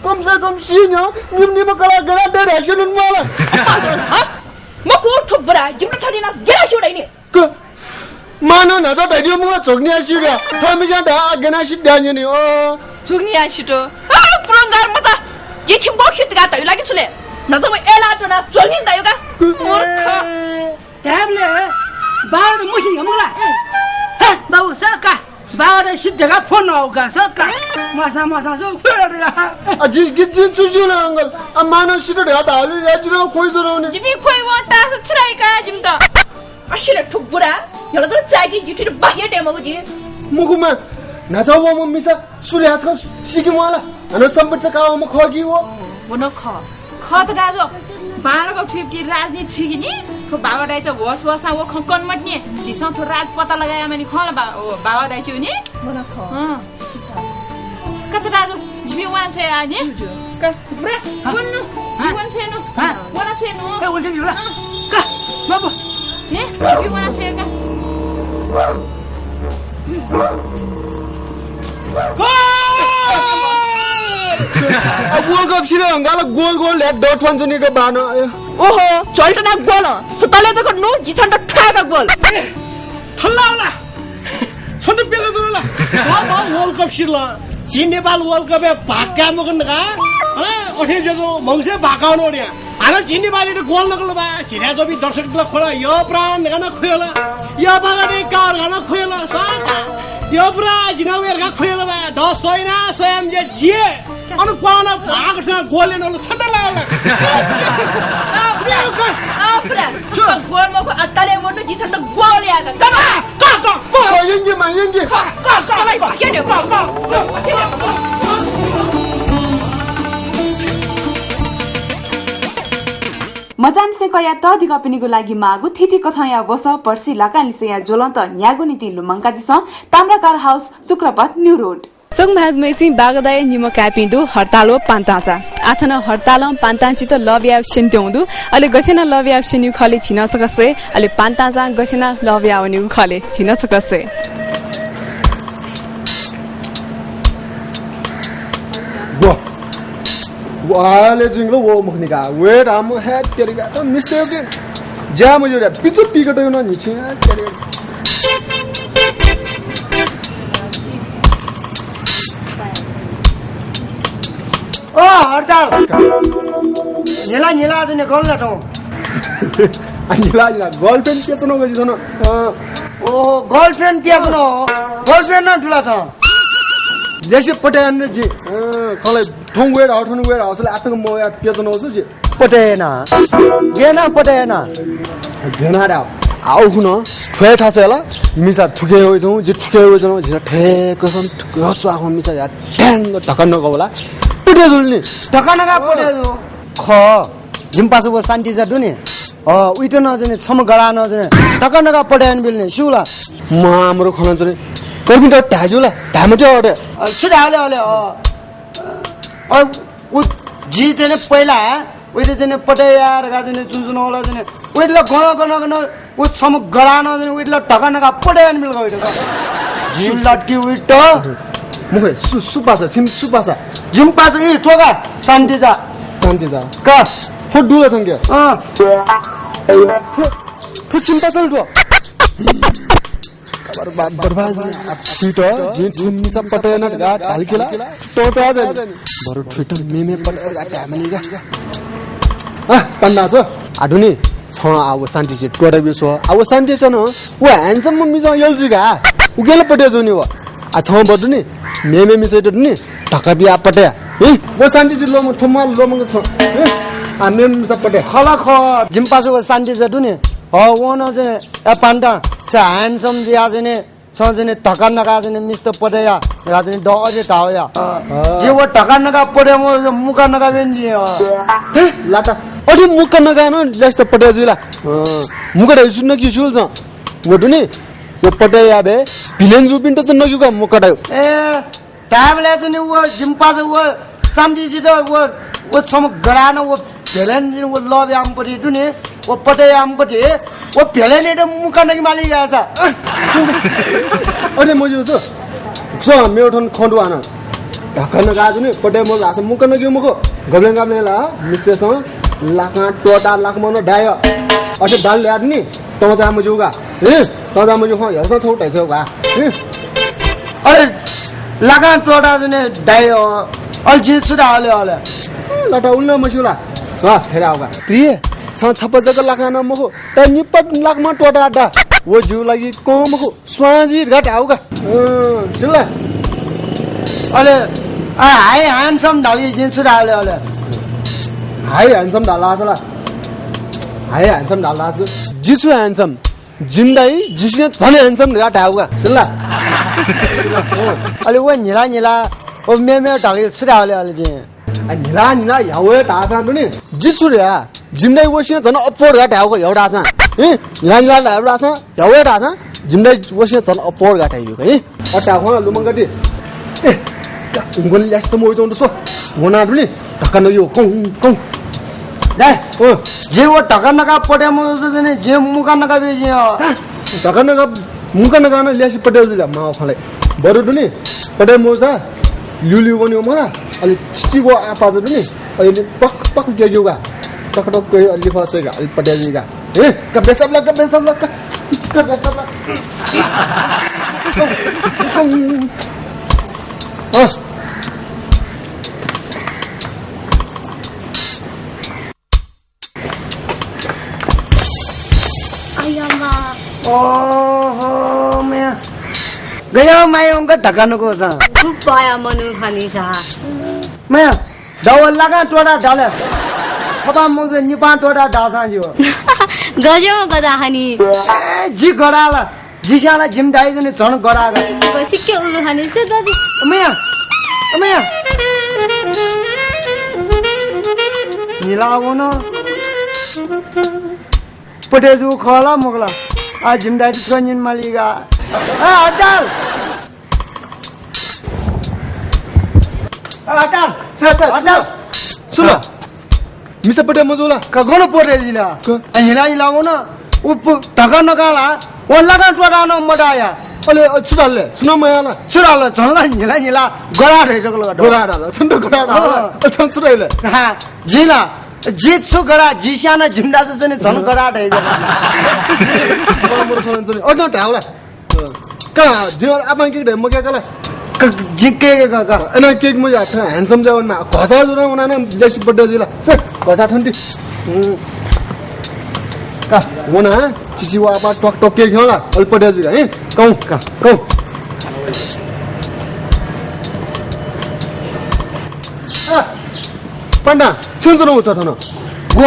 कम से कम सी न्ह्यः निम्ह निम्ह कलाः गय् यानाः दये धकाः स्यू ला म्वाल। पाँचवटा छ। मखु थ्व बुरा, जिमित थथे यानाः गय् यानाः स्यू धाइ नि। क-, मांनं न्हाचः धयादीगु मखु ला, झोकनिया सित। थःम्हस्यां धाः, आः गय् यानाः सित धाये नि। अ। झोकनिया सित। अ, कुलंगार मचा। जि छिं बौ सित धकाः धयागु ला कि छु ले? न्हाचः वं अय्‌लाः त्वनाः झोकनि धयागु का। क-, मूर्ख। धायेबलय् बाःनं मस्यू हे मखु ला। हे बाबु, सका। बाबादा सित धकाः फोन नौ का, सका। मसा, मसा, सो, फोन नौ का। अ, जि, गि, जिं छु ज्यू ला, uncle? अ, मानव सित धकाः धाःलि या, जिं नं खोइ जरौने। जिमि खोइ व टास छुराइ का जिमित। असिले ठुक बुरा, यला जर चाकी जिठुर बाहिर दे मगु जि। मुगुमा, न्हाचा वःम्ह मिसा, सुले हास सिके मला। अन सम्पत्ति का वःम्ह खः कि वो। वो न खः। खः त दाजु, बांलाक थुइपति राजनीति थुइकि नि, थ्व बाबा दाइचा होस होसां व खँ कन मत नि, झीसं थ्व राज पता लगाया मानि खँ ला बा-, ओ, बाबा दाइचा नि। वन खः। अँ। कचा दाजु, जिमि वना छ्वया नि। ज्यू, ज्यू। का, ब्रे, हाँ। वन नु, हाँ। जीवन छ्वया नु। हाँ। वना छ्वया नु। ए, वना छ्वया नु, ला। अँ। का, बाबु। हे, जिमि वना छ्वया का। गोल! अब World Cup सिधंकाः ला गोल गोल ल्ह्या दथ्वान च्वनीगु बान। ओहो, झ्वल्टना गोल। छ तले जक नु, जि छन्त थ्वायेबा गोल। थल्ला होला। छन्त प्यंका जुल ला। वा, वा, World Cup सिधल। झी नेपाल World Cup-य् भाग काये मखन का। हँ, अथे जक मंगसे भाग काउन ओड्या। हानं झी नेपालीत गोल नकल बा, झिथाय् च्वंपिं दर्शकतय्‌त ला ख्वल, यःपुरा धकाः नं ख्वल, यःपागा दे का धकाः नं ख्वल, सका। यःपुरा जिं नं वये धकाः ख्वल बा, द स्वइना स्वयाम जे जिये। अन क्वान भाग थ्यं गोल यानाल छन्त लाल। अपुरा, अपुरा। छु? गोल मखु, अत्ताले मनु, जि छन्त गोल याका। Come on, come on, come on। यंगे मा, यंगे। Come on, come on, come on। मचान सेकया तःधिकःपिनिगु लागि माःगु थीथी कथंया वसः पर्सि लाकांनिसेंया ज्वलंत न्यायेगु निंतिं लुमंकादिसँ। ताम्राकार हाउस, शुक्रपथ, न्यू रोड। सुं भाजु मय्‌सिं बागदाया निम्ह काय्‌पिं दु हरताल व पान्तांचा। आः थन हरतालं पान्तांचित love यायेगु स्यनेत्यंगु दु। अले गथे यानाः love यायेगु स्यनीगु खः ले झी नं छकः स्वये। अले पान्तांचां गथे यानाः love याः वनीगु खः ले झी नं छकः स्वये। ग्व। ग्व, आले जिंगल वो मखनी का। वेट, आम हे तेरी का। त मिस्टेक ज्या मजू रे। पिचु पिकट न निछि तेरी। ओ, हरताल। न्हिला, न्हिला चाहिँ गल न तँ। आ, न्हिला, न्हिला। Girlfriend प्याच्वनागु जिं थन। अँ। ओहो, girlfriend प्याच्वनागु। Girlfriend नं दुला छं। ल्यासे पटे याना जि। अँ, खलय् थौं वेर हाउ, थन वेर हाउ, सले आतंक मवया प्याच्वनागु छु जि। पटे याना। गेना पटे याना। गेना दा। आउ खुन, थ्वय् थासय् ला, मिसा थुके वइच्वं, जि थुके वइच्वं, जिं ठेकसं थुके च्वाखं मिसा या ठ्याङ्ग धक्का नका वला। पटे जुल नि। धक्का नका पटे जु। ख, जिमि पासा व शान्तिचा दु नि। अ, उइत नं चाहिँ नि, छम्ह गला नं चाहिँ नि, धक्का नका पटे याना बिल नि, स्यू ला? म आमरो खन चाहिँ नि, कर्पिन्त धाये ज्यू ला? धाये मते अटे। अ, छु धाये ले अले, अ, अ, उ, जि चाहिँ नि पहिला उइत चाहिँ नि पटे या धकाः चाहिँ नि चुन चुन होला चाहिँ नि। उइत ला गन गन गन उ छम्ह गला नं चाहिँ नि उइत ला धक्का नका पटे याना बिल का उइत का। जि लट्की उइत। मुखय् सु, सु पासा, छिम सु पासा। जिम पासा इ ठोका, शान्तिचा। शान्तिचा। का। थ्व दुला संख्या। अँ। थ्व, थ्व छिम पासा ला थ्व। बर्बाद, बर्बाद। आ, थुइत, जिं थुमिसा पटे याना धकाः धाल कि ला, तँचा जानि। बरु थुइत मेमे पटे याना धकाः धायेमानि का। आ, पान्तांचा। आ दुनि, छं आ व शान्तिचायात त्वःता ब्यु स्व। आ व शान्तिचा नं, व handsome मिसां यल जुइ का। उकिं ला पटे जुनि व। आ छं व दुनि, मेमे मिसायात दुनि, धक्का बिया पटे या। हि, व शान्तिचा ल्वःमंगु, थ्व म्वाल ल्वःमंगु छं। हि, आ मेमे मिसा पटे। खला ख, जिम पासा व शान्तिचा दुनि। ह, व नं चाहिँ, ए पान्तां, छ handsome जुया चाहिँ नि, छं चाहिँ नि धक्का नका चाहिँ नि मिस्त पटे या, या चाहिँ नि द अझै धाव या। अँ। जे व धक्का नका पटे म मुक्का नका बेन जि, अँ। हे, लाता। अझै मुक्का नका नं ल्यासित पटे जुइ ला? अँ। मुक्का धाइ सु नकि स्यू ला छं। व दुनि, व पटे या बे, villain जूपिन्त चाहिँ नकि का मुक्का धाइ। ए, धायेबलय् चाहिँ नि व जिम पासा व शान्तिचायात व, व छम्ह गला नं व villain जिं व love याःम्ह पटे दुनि, व पटे याःम्ह पटे, व villain-यात मुक्का नके माली यासा। अरे मजू छु। छु, मेगु थन खँ दु हानं। धक्का नका जुनि, पटे मजू धाःसा मुक्का नके मखु। गबलें गबलें ला, मिसेसं लाखां त्वःता लाख मन दाय। अथे दाल ल्याः नि, तंचा मजू का। हे, तंचा मजू खँ, हेर्सा छौ धाइ छौ का। हे। अरे, लाखां त्वःता जुनि दाइ, अ, अले जिं छु धाल ले अले। ए, लता उल्ला मस्यू ला। वा, फेरि आउ का। प्रिय, छं छप्पा जक लाखां नं मखु, तर निप्पा लाख मन त्वःता दा। व जिगु लागि कं मखु, स्वां जुइ धकाः धाःगु का। अँ, सिल ला? अले, आ, हाइ ह्यान्डसम धाःगु जिं छु धाल अले? हाइ ह्यान्डसम धाल धाःसा ला? हाइ ह्यान्डसम धाल धाःसा? जि छु ह्यान्डसम? जिमि दाइ जिसिनं झन ह्यान्डसम धकाः धाःगु का, सिल ला? अले व न्हिला न्हिला, व मेमेगु धाःगु छु धाल अले जिं? आ, न्हिला न्हिला ह्याउ हे धाःसां दुनि। जि छु रे आ? जिमि दाइ वसिनं झन अप्वः धकाः धाःगु का ह्याउ धाःसां। ए, न्हिला न्हिला ह्याउ धाःसां, ह्याउ हे धाःसां, जिमि दाइ वसिनं झन अप्वः धकाः धाइगु का, ए? अट्टा, हुँ, लुमंका ति। ए, उंगल ल्याससम्म वइच्वंगु दु स्व। वना दुनि, धक्का नयो, कौं, कौं। दाइ, ओ। जि व धक्का नका पटे मजूसा जनि, जि मुका नका बे जि, अ। धक्का नका, मुका नका न ल्यासे पटे जुल, माव खले। बरु दुनि, पटे मजूसा, ल्यू ल्यू वन्यो मला, अले चिचिगो आपाज दुनि, अले पक पक ग्याग्यू गा, टक टक ग्याग्यू, अले लिफा सइगा, अले पटे जुइगा। हे, का बेसब ला, का बेसब ला, का, का बेसब ला। अँ। अय्या मां। ओहो, मया। गयो माया उंका धक्का नको सा। खुब पाया मनु खानी सा। मया, दव लागा टोडा डाले। छपा मुझे निपा टोडा डासा जियो। गजो गदा हनी। ए, जि गडाला। जिस्यां ला जिमि दाइ जनि झन गरागा। सिक्के उलु हने से दादी। अमया, अमया। निला वन। पटे जु खला मगला। आ जिमि दाइ तुस्क निन मालिगा। आ अटाल। आ अटाल। छ, छ, अटाल। सुन। सुन। मिसा पटे मजूला। का गन पटे जिला। क? आ, हिला हिला वन। उ प-, धका नका ला। व लगा त्वरा न मडाया। अले, अ, छु धाल ले? सुन मयाला। छु धाल? झन ला हिला हिला गरा रे जक लगा। गरा धाल। छन्त गरा धाल। अँ। अ, छन छु धाल ले? हा, जिला। जि छु गरा, जि स्याना जिमि दास जने झन गरा रे। बड़ा मोर छन जने। अ, न धावला। का, जिं आपां केक धया मक्याकाला। का, जिं केक का, का। अन केक मज्यू, handsome जुया वनेमाः। घचा जुल वना न, ज्यासि बड्डा जुल। से, घचा थन्ति। हम्म। का, वना, चिचि व आपां टक टक केक ह्यंला, अले बड्डा जुल, हैं? कौं, का, कौं। आ, पाण्डा, छुं च्वनागु छ थन? ग्व।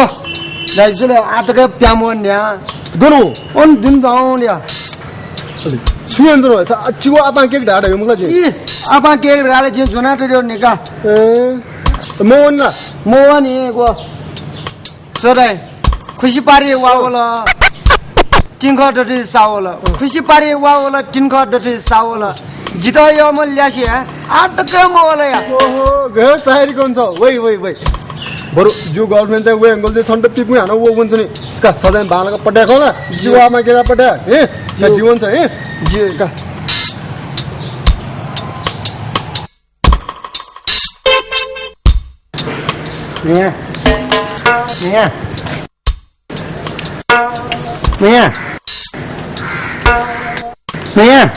दाइ, जुल आतक प्यामो न्या। गन? अन दिन जाऊँ ल्या। अले, छु यानाच्वनागु छ? आ, चिगु आपां केक धाः धाःगु मखु ला जिं? ई, आपां केक धाः ला जिं ज्वना तर्यो निका। ए, मवनी ला? मवनी, ग्व। सोदाइ, खुसि पारि वावल। तिंखः दथुइ सावल। खुसि पारि वावल, तिंखः दथुइ सावल। जितः यःम्ह ल्यासे, आः तक मवल या। ओहो, गयो सायरी कौन छ? वइ, वइ, वइ। बरु जिगु girlfriend चाहिँ वइ, uncle चाहिँ सन्त पिपुं हानं व वंछ नि। का, सजाय बांलाक पट्याः खः ला? जिगु आमा केका पट्याः, हे? का, जिउ। जीवन छ, हे? जिउ। का। म्या। म्या। म्या। म्या।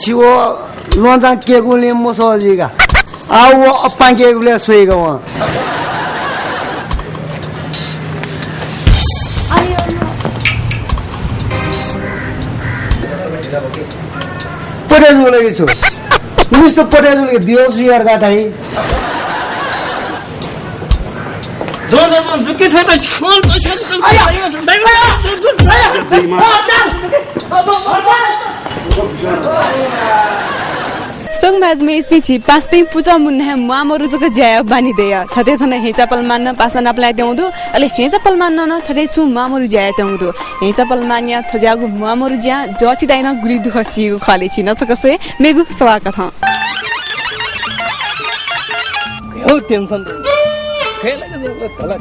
छिगु ल्वहंचां केकूलिं मसः जुइगा। आः व अप्पां केकूलिं स्वइगा वं। पटे जुल कि छु? मिस्त पटे जुल कि बेहोस जुयार गाताइ। जो, जो, जो, जुके थ्वय्‌त छ्वल, अय्या! स्वंगू भाजु मय्‌जुपिं, झी पासापिं पुचः मुनाः हे म्वाःमरु जक ज्या यायेगु बानी दइ। थथे थन हेंचापलमानं पासा नापलायेत्यंगु दु। अले हेंचापलमानं नं थथे छुं म्वाःमरु ज्या यायेत्यंगु दु। हेंचापलमानया थज्याःगु म्वाःमरु ज्यां जःछि दाइनं गुलि दुःख सीगु खः ले छिं। न छकः स्वये मेगु सवाःकथं। गय् tension दु। खय् लागे जक धला।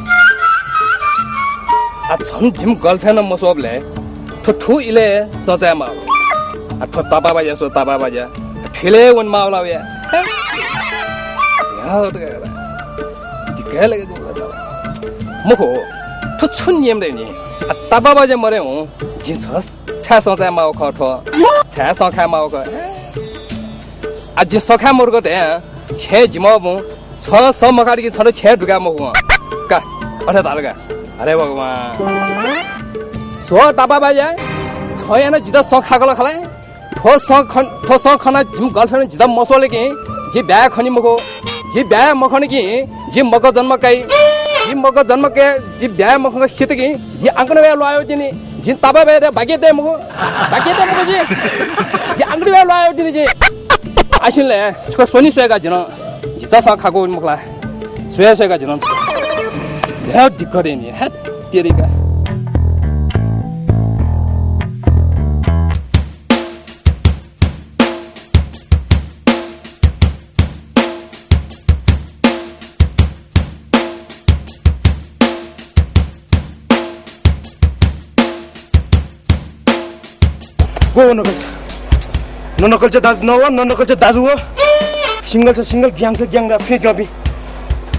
आ, झन जिमि girlfriend मस्वःबलय् थ्व थ्व इलय् सचाये माः। आ, थ्व तापाःबाज्या स्व, तापाःबाज्या। फिलय् वने माः ला वया। या, त गय् ला। दि गय् लागे जक धला। मखु, थ्व छु नियम दइ नि? आ, तापाःबाज्या मदयेवं जिं झस छाय् सचाये माः खः थ्व? छाय् सखाये माः खः? आ, जिं सखाये मरुक धया, छेँ जिमः बुँ, छं स मखात कि छन्त छेँ दुकाये मखु वं। का, अथे धाल का। अरे भगवान। झ्व तापाःबाज्या, छं यानाः जितः सँ खाकल खला। थ्व सँ खन, थ्व सँ खनाः जिमि girlfriend जितः मस्वल कि जि ब्याहा खनी मखु। जि ब्याहा मखन कि जि मकः जन्म काइ। जि मकः जन्म काइ, जि ब्याहा मखंक सित कि जि आंकनबाय् ल्वाः वये तिनि। जि तापाःबाज्यात बाकि तये मखु। बाकि तये मखु जि। जि आंकनबाय् ल्वाः वये तिनि जि। आसिन ले, छकः स्वनि स्वयेका जिं। जितः सँ खाकू मखु ला। स्वये स्वयेका जिं। हे दिक्कत हे नि, हे तेरिका। गो नकल्चा? न नकल्चा दाजु न व, न नकल्चा दाजु व। Single छ single, gang छ gang ला फ्यं क्यबी।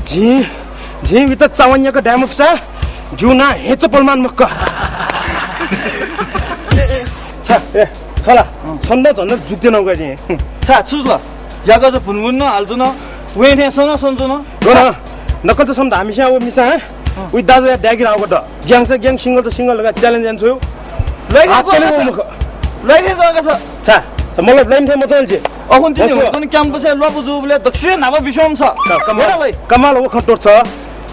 झी, झी वित चावन्याक डायमंड फुसा, जू ना हेच पलमान मक्का। छ, ए, छला, छन्द झन्द जुक्ते नौका जि। छ, छुज ल। याका ज भुनभुन न हाल्छु न, वें थें सन सन छु न। गन, नकल्चा सम धामिस्यां व मिसा, उइ दाजुया ड्यागि राव गत। Gang छ gang, single छ single लगा challenge यान छु। लैठे हात तले जगा वो छ। मुख। लैठे जगा छ। छा, त मतलब लाइन थे मचल जे। अखुन तिनी बस। हुन क्याम्पस हे ल्वापु जुबले दक्ष्य नाबा विश्वम छ। क-, कमाल, बोला भाइ। कमाल वो खटोर छ।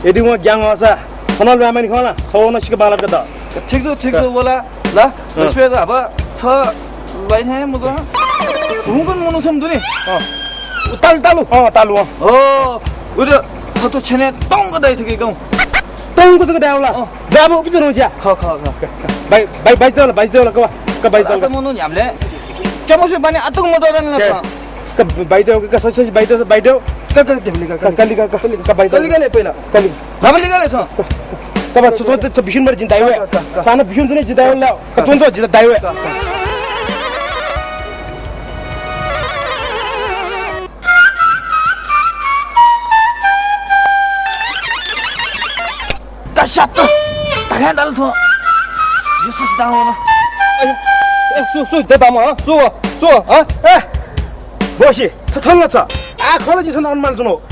यदि वो gang वासा, खनल व्यामानी खला, खवना सिक बालक द। ठीक छु, ठीक छु, बोला। ल, अँ। Respect हबा छ, लैठे मुझ। हुँकन मनुसम दुनी। अँ। उ तालु, तालु। अँ, तालु, अँ। ओ, उद खतो छेने तंग दै थके गौ। तंग जक दाउला। अँ। बाबु उपिच रुज्या। ख, ख, ख। बाइ, बाइ, बाइ देउला, बाइ देउला, कबा, क बाइ देउला। मनु न्यामले। क्या मसु बानी अतुक मत दन ल। क बाइ देउ, क सस, सस बाइ देउ, बाइ देउ। क, क, देबली क, क, कली क, क, क बाइ देउ। कली क ले पहिला। कली। बाबली क ले छ। कबा छ, छ, छ, छ बिसुन बर जिन दाइवे। क, क, क। साना बिसुन जुने जिन दाइवे ल। क चुन छ जिन दाइवे। क, क। दशात। तगें दल थ्व। जिसस दाव न। अयो, ए, सु, सु, दे बाम, हँ? सु, सु, हँ? ए, बोसी, छ थंग छ। आ, खल जिसन अनुमान जुनो।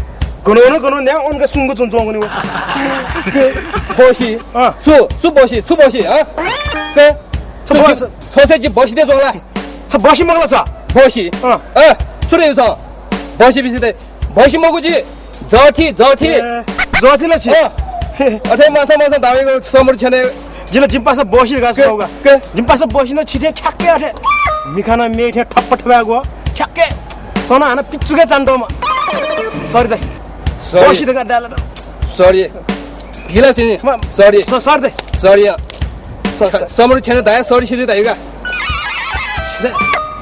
गनो न, गनो न्या, उनका सुंगु चुन चोंगु नि। बोसी, अँ। सु, सु बोसी, सु बोसी, हँ? के? छ बोसी। छ से जि बोसी दे जोला। छ बसी मगला छ। बसी। अँ। अ, छु रे छ? बसी बिसी दे। बसी मगु जि। जथी, जथी। ए, जथी ल छि। अ। अथे मासा मासा दावेको समर छने। जिला जिम्पासा बसी गा के, सौगा। के? जिम्पासा बसी न छिथे ठ्याक्कै अथे। मिखाना मेथे ठप्प ठप्प गो। ठ्याक्कै। सना हाना पिच्चुके चान्दोमा। Sorry दाइ। Sorry। बसी दगा डाला। Sorry। भिला छिनि। म-, sorry। स-, sorry दाइ। Sorry। स-, स-, समर छेन दाइ sorry सिरि दाइगा।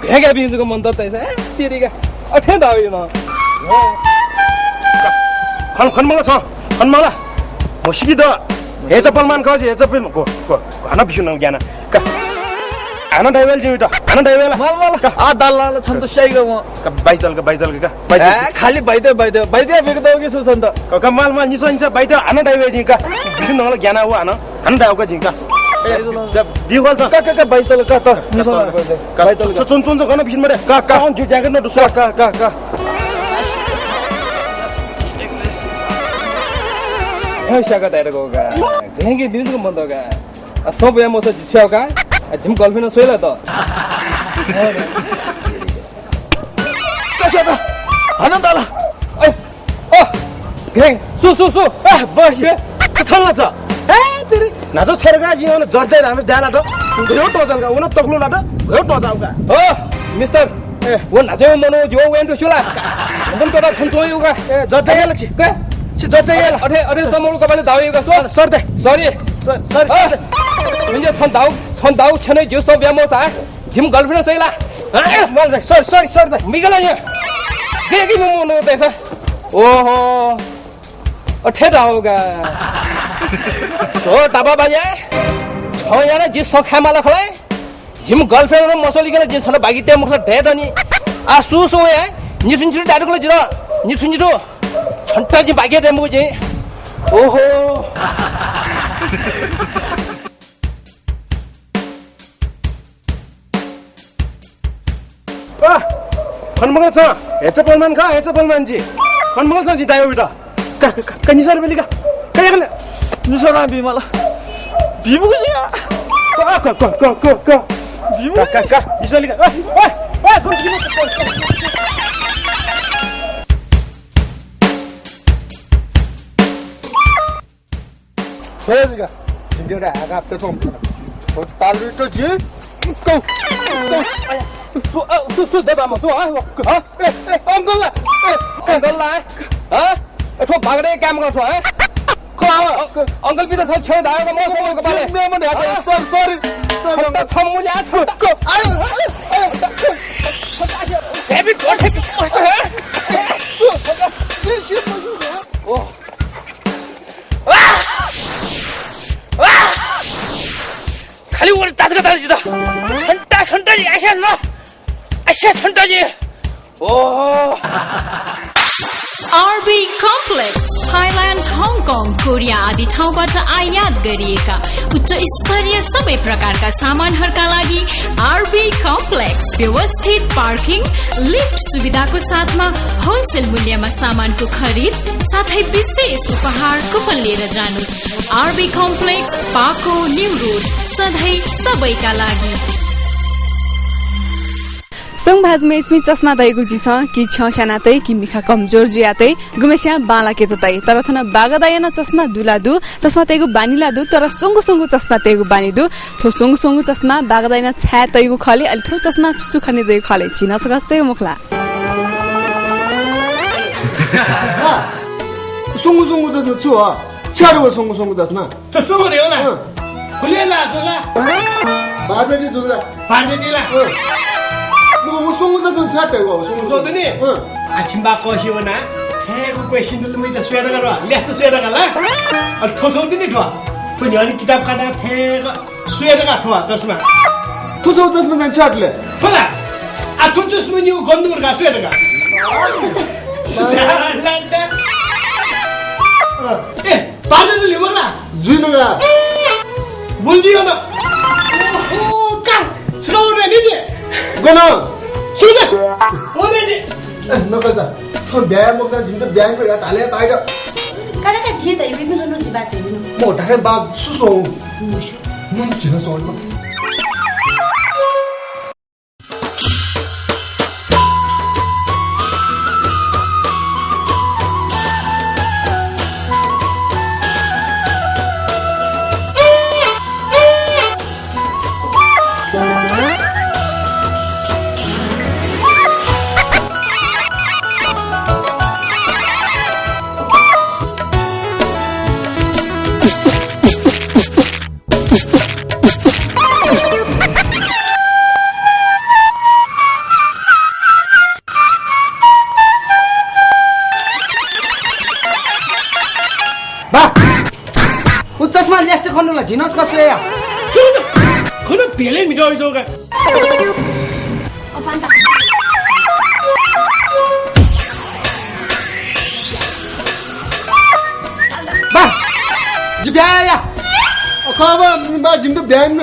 भेगा बिजुको मन त तैसा, ए, तेरिगा। अथे दाउ न। खन, खन मला छ, खन मला। म सिकि द। हे चप्पल मान खज, हे चप्पल को, को, हाना बिसु न ज्ञान। का। हाना दाइवेल जिमित, हाना दाइवेल। मल, मल। का। आ, दाल, दाल, छन्त स्याइगो म। का, बाइस दल का, बाइस दल का, बाइस दल। ए, खाली बाइस दल, बाइस दल, बाइस दल बिक दौगी छु छन्त। का, का, मल, मल, निसो, निसो, बाइस दल, हाना दाइवेल जिं का। बिसु नंगल ज्ञान हो, हाना, हाना दाउ का जिं का। ए, जब बिगल छ। का, का, का, बाइस दल का, त, निसो, का, बाइस दल का। चुन, चुन, चुन, गन बिसु मरे। का, का। अन जु ज्याकेट न दुसरा। का, का, का। हे, स्याका दाइर गो का। ढेंगे बिजुको मन दो का। आ, सब या मसा जिछ्याउ का। आ, जिम गर्लफ्रेन्ड सोइला त। कस्यात? हन दाला। ए, अ, घे, सु, सु, सु। ए, बस। घे। छल छ। ए, तेरी। नाचो छरगा जिं अन जर्दै रामे द्याला त। घ्यो टोजल का, उन तकलु ला त। घ्यो टोजाउ का। ओ, मिस्टर। ए। वो नाचो मनो जो वेन तो सुला। हम तो खन तो यु का। ए, जर्दै याला छि। के? छि जर्दै याला। अथे, अथे समोल कपाले दाउ यु का सो। सर दे। Sorry। सर, सर, अ, सर दे। मिन्जे छन दाउ, छन दाउ छने जो सब या मसा। जिम गर्लफ्रेन्ड सही ला? हाँ? मल दाइ, sorry, sorry, sorry दाइ। मिगला ये। देखि मु मु पैसा। ओहो। अथे दाउगा। ओ तापा बाजे। छ याना जि सखा माला खलाय। जिम गर्लफ्रेन्ड र मसोली गला जि छला बाकी ते मुखला दे दनि। आ सु सु हे। निसु निसु दादु गला जिरा। निसु निसु। छन्ता जि बाकी ते मुखु जि। ओहो। आ, खन मगल छ, हेचा पलमान खा, हेचा पलमान जि। खन मगल छ जि दायो बिटा। का, का, का, का निसार बेली का। का याकले। निसार बी मला। बी बुझिया। आ, क, क, क, क, क। क, क, क। इसोली का। ओए, ओए, ओए, गुरु, गुरु। छोरा जिका, जिंके रे हाका पे चोम। छोरा तालु तो जी। को, को। सु, अ, सु, सु, दे बामा, सु, हाँ, हाँ? ए, ए, अङ्कल ला, ए, अङ्कल ला, हाँ? ए, थ्व बागडे काम गर्छ, हाँ? क-, अङ्कल पिता छ छे धायो म सोमको पाले। जिम में मन है, हाँ? सर, सर, सर, छोटा अङ्कल। छम मुझे आज छोटा। क-, अरे, अरे, अरे। Happy birthday, कस्तो है? ओ। खाली वर ताजगा ताजी त। छन्टा छन्टा जी आशा न। आशा छन्टा जी। ओहो। आरबी कम्प्लेक्स, थाइल्यान्ड, हङकङ, कोरिया आदि ठाउँबाट आयात गरिएका उच्च स्तरीय सबै प्रकारका सामानहरूका लागि आरबी कम्प्लेक्स। व्यवस्थित पार्किङ, लिफ्ट सुविधाको साथमा होलसेल मूल्यमा सामानको खरिद साथै विशेष उपहार कुपन लिएर जानुस्। आरबी कम्प्लेक्स, पाको, न्यू रोड, सधैँ सबैका लागि। सुं भाजु मेजपिं, चस्मा तयेगु झीसं कि छ्यं स्याना तइ कि मिखा कमजोर जुया तइ, गुम्हेस्यां बांलाकेत तइ। तर थन बागदाया नं चस्मा दु ला दु, चस्मा तयेगु बानी ला दु, तर स्वंगू स्वंगू चस्मा तयेगु बानी दु। थ्व स्वंगू स्वंगू चस्मा बागदाया नं छाय् तयेगु खः ले, अले थ्व चस्मा छु छु खने दइगु खः ले, झी नं छकः सय् मखु ला। स्वंगू स्वंगू चस्मा छु हँ? छ्याः व स्वंगू स्वंगू चस्मा। त स्वंगू रे होला। अँ। खुले ला, सोला। बारबेटी जुल ला। बारबेटी ला। अँ। व, व स्वंगू चस्मा छ्याः तयेगु, व स्वंगू। सोध नि। अँ। आ, छिम्बा कःसि वना। थेगु क्वेश्चन दु, मुइ त स्वये धकाः र, ल्यास त स्वये धकाः ला। अ, थ्व छौ तिनि थ्व। थ्व न्ह्यःने किताब काटा थेग स्वये धकाः थ्व चस्मा। थ्व छौ चस्मा चाहिँ छ्याः ले। थ्व ला। आ, थ्व चस्मा निउ गन्दुर का स्वये धकाः। अ, ए, पार्टी त लिउ मला। जुइ नगा। बोल दियो न। ओहो, का। स्लो रे निजे। गन। सुन। ओ रे नि। ए, नकल जा। थ्व ब्यायाम मखु सा, जिमित ब्यायाम करी धाले बाहिर। काका का झी त इबे मिसो नु दिबा ते नु। मो धाके बा सुसो। मुसो। मुन झिन सो। बा, उ चस्मा ल्यास्ते खन्नु ला, झिनस का स्वया। खन भेले मिटाउ जोगा। बा, जि ब्याया। अ, खः बा, बा, जिमित ब्याया न।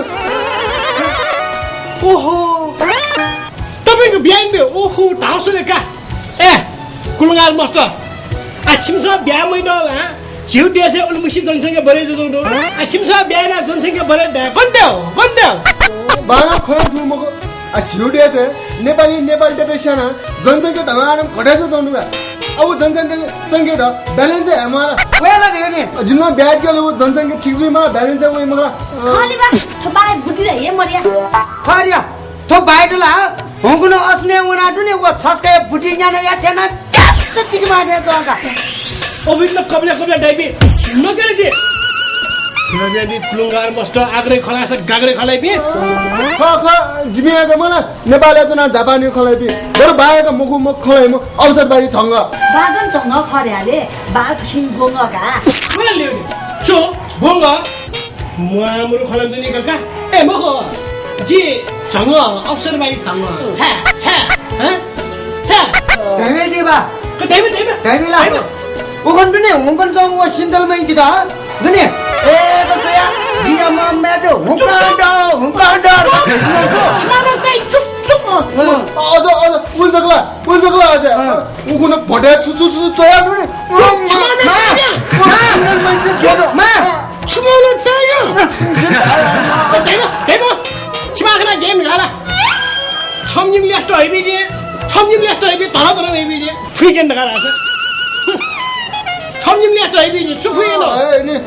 ओहो। तपाईंको ब्याया न, ओहो, धाउ सुने का। ए, कुलंगार मस्त। आ, छिमिसं ब्याया मैन ला? झिउ देशय् उलिमछि जनसंख्या बढे जुजुङ दु। आ, छिमिसं ब्याया याना जनसंख्या बढे दये। गन दे हो, गन दे हो। बांला खँ थू मखु। आ, झिउ देशय् नेपाली, नेपाली ततय् स्याना जनसंख्या धमाधम घटे जुजुङ दु का। अब जनसंख्या, संख्या द balance हे म्वाला। वया ला रे नि। जिमिसं ब्याया यात गेल व जनसंख्या ठीक जुइ मला, balance हे वइ मला। खः नि बा, थ्व बाया बुद्धि ला हे मर्या। खः रे। थ्व बायात ला हुंकन असनय् वना दु नि, व छसकाया बुद्धि न्याना या थेना प्यास टिकि माथय् च्वंका। ओभिन्न कबल्या कबल्या दाइपिं, नगेले जि। नगेले जि कुलंगार मस्त आग्रे खलास गाग्रे खलाइपिं। खः, खः, जिमि याका मला नेपालय् च्वना जापानी खलाइपिं। बरु बायाका मखु मखु खलाइम्ह अवसरवादी झंगः। बागन झंगः खः रे हाले, बाल फुसिन गोंगः का। खलाइले छु गोंगः? म्वामुरु खलम जुनि काका। ए, मखु। जि झंगः, अवसरवादी झंगः। छ्या, छ्या, हँ? छ्या। धैमे जि बा। क धैमे, धैमे। धैमे ला। धैमे। उखन दुने, हुंकन जंगु व सिन्तल मै जित, हँ? दुने। ए, कसया, जिया मम्मे त हुंकन ड, हुंकन ड। मामा, काई, चुप, चुप। अझ, अझ, उल जगला। उल जक ला अझ। अँ। उखुन्हु भट्या छु छु छु च्वया नु नि। मा, मा, मा, मा। Small tiger। अ, धिबो, धिबो, छिमा खना game गाला। छम्जिम last हइबी जे, छम्जिम last हइबी, धर धर हइबी जे। Free game धका रासा। छम्जिम last हइबी जे, छु फुइ न? ए, नि।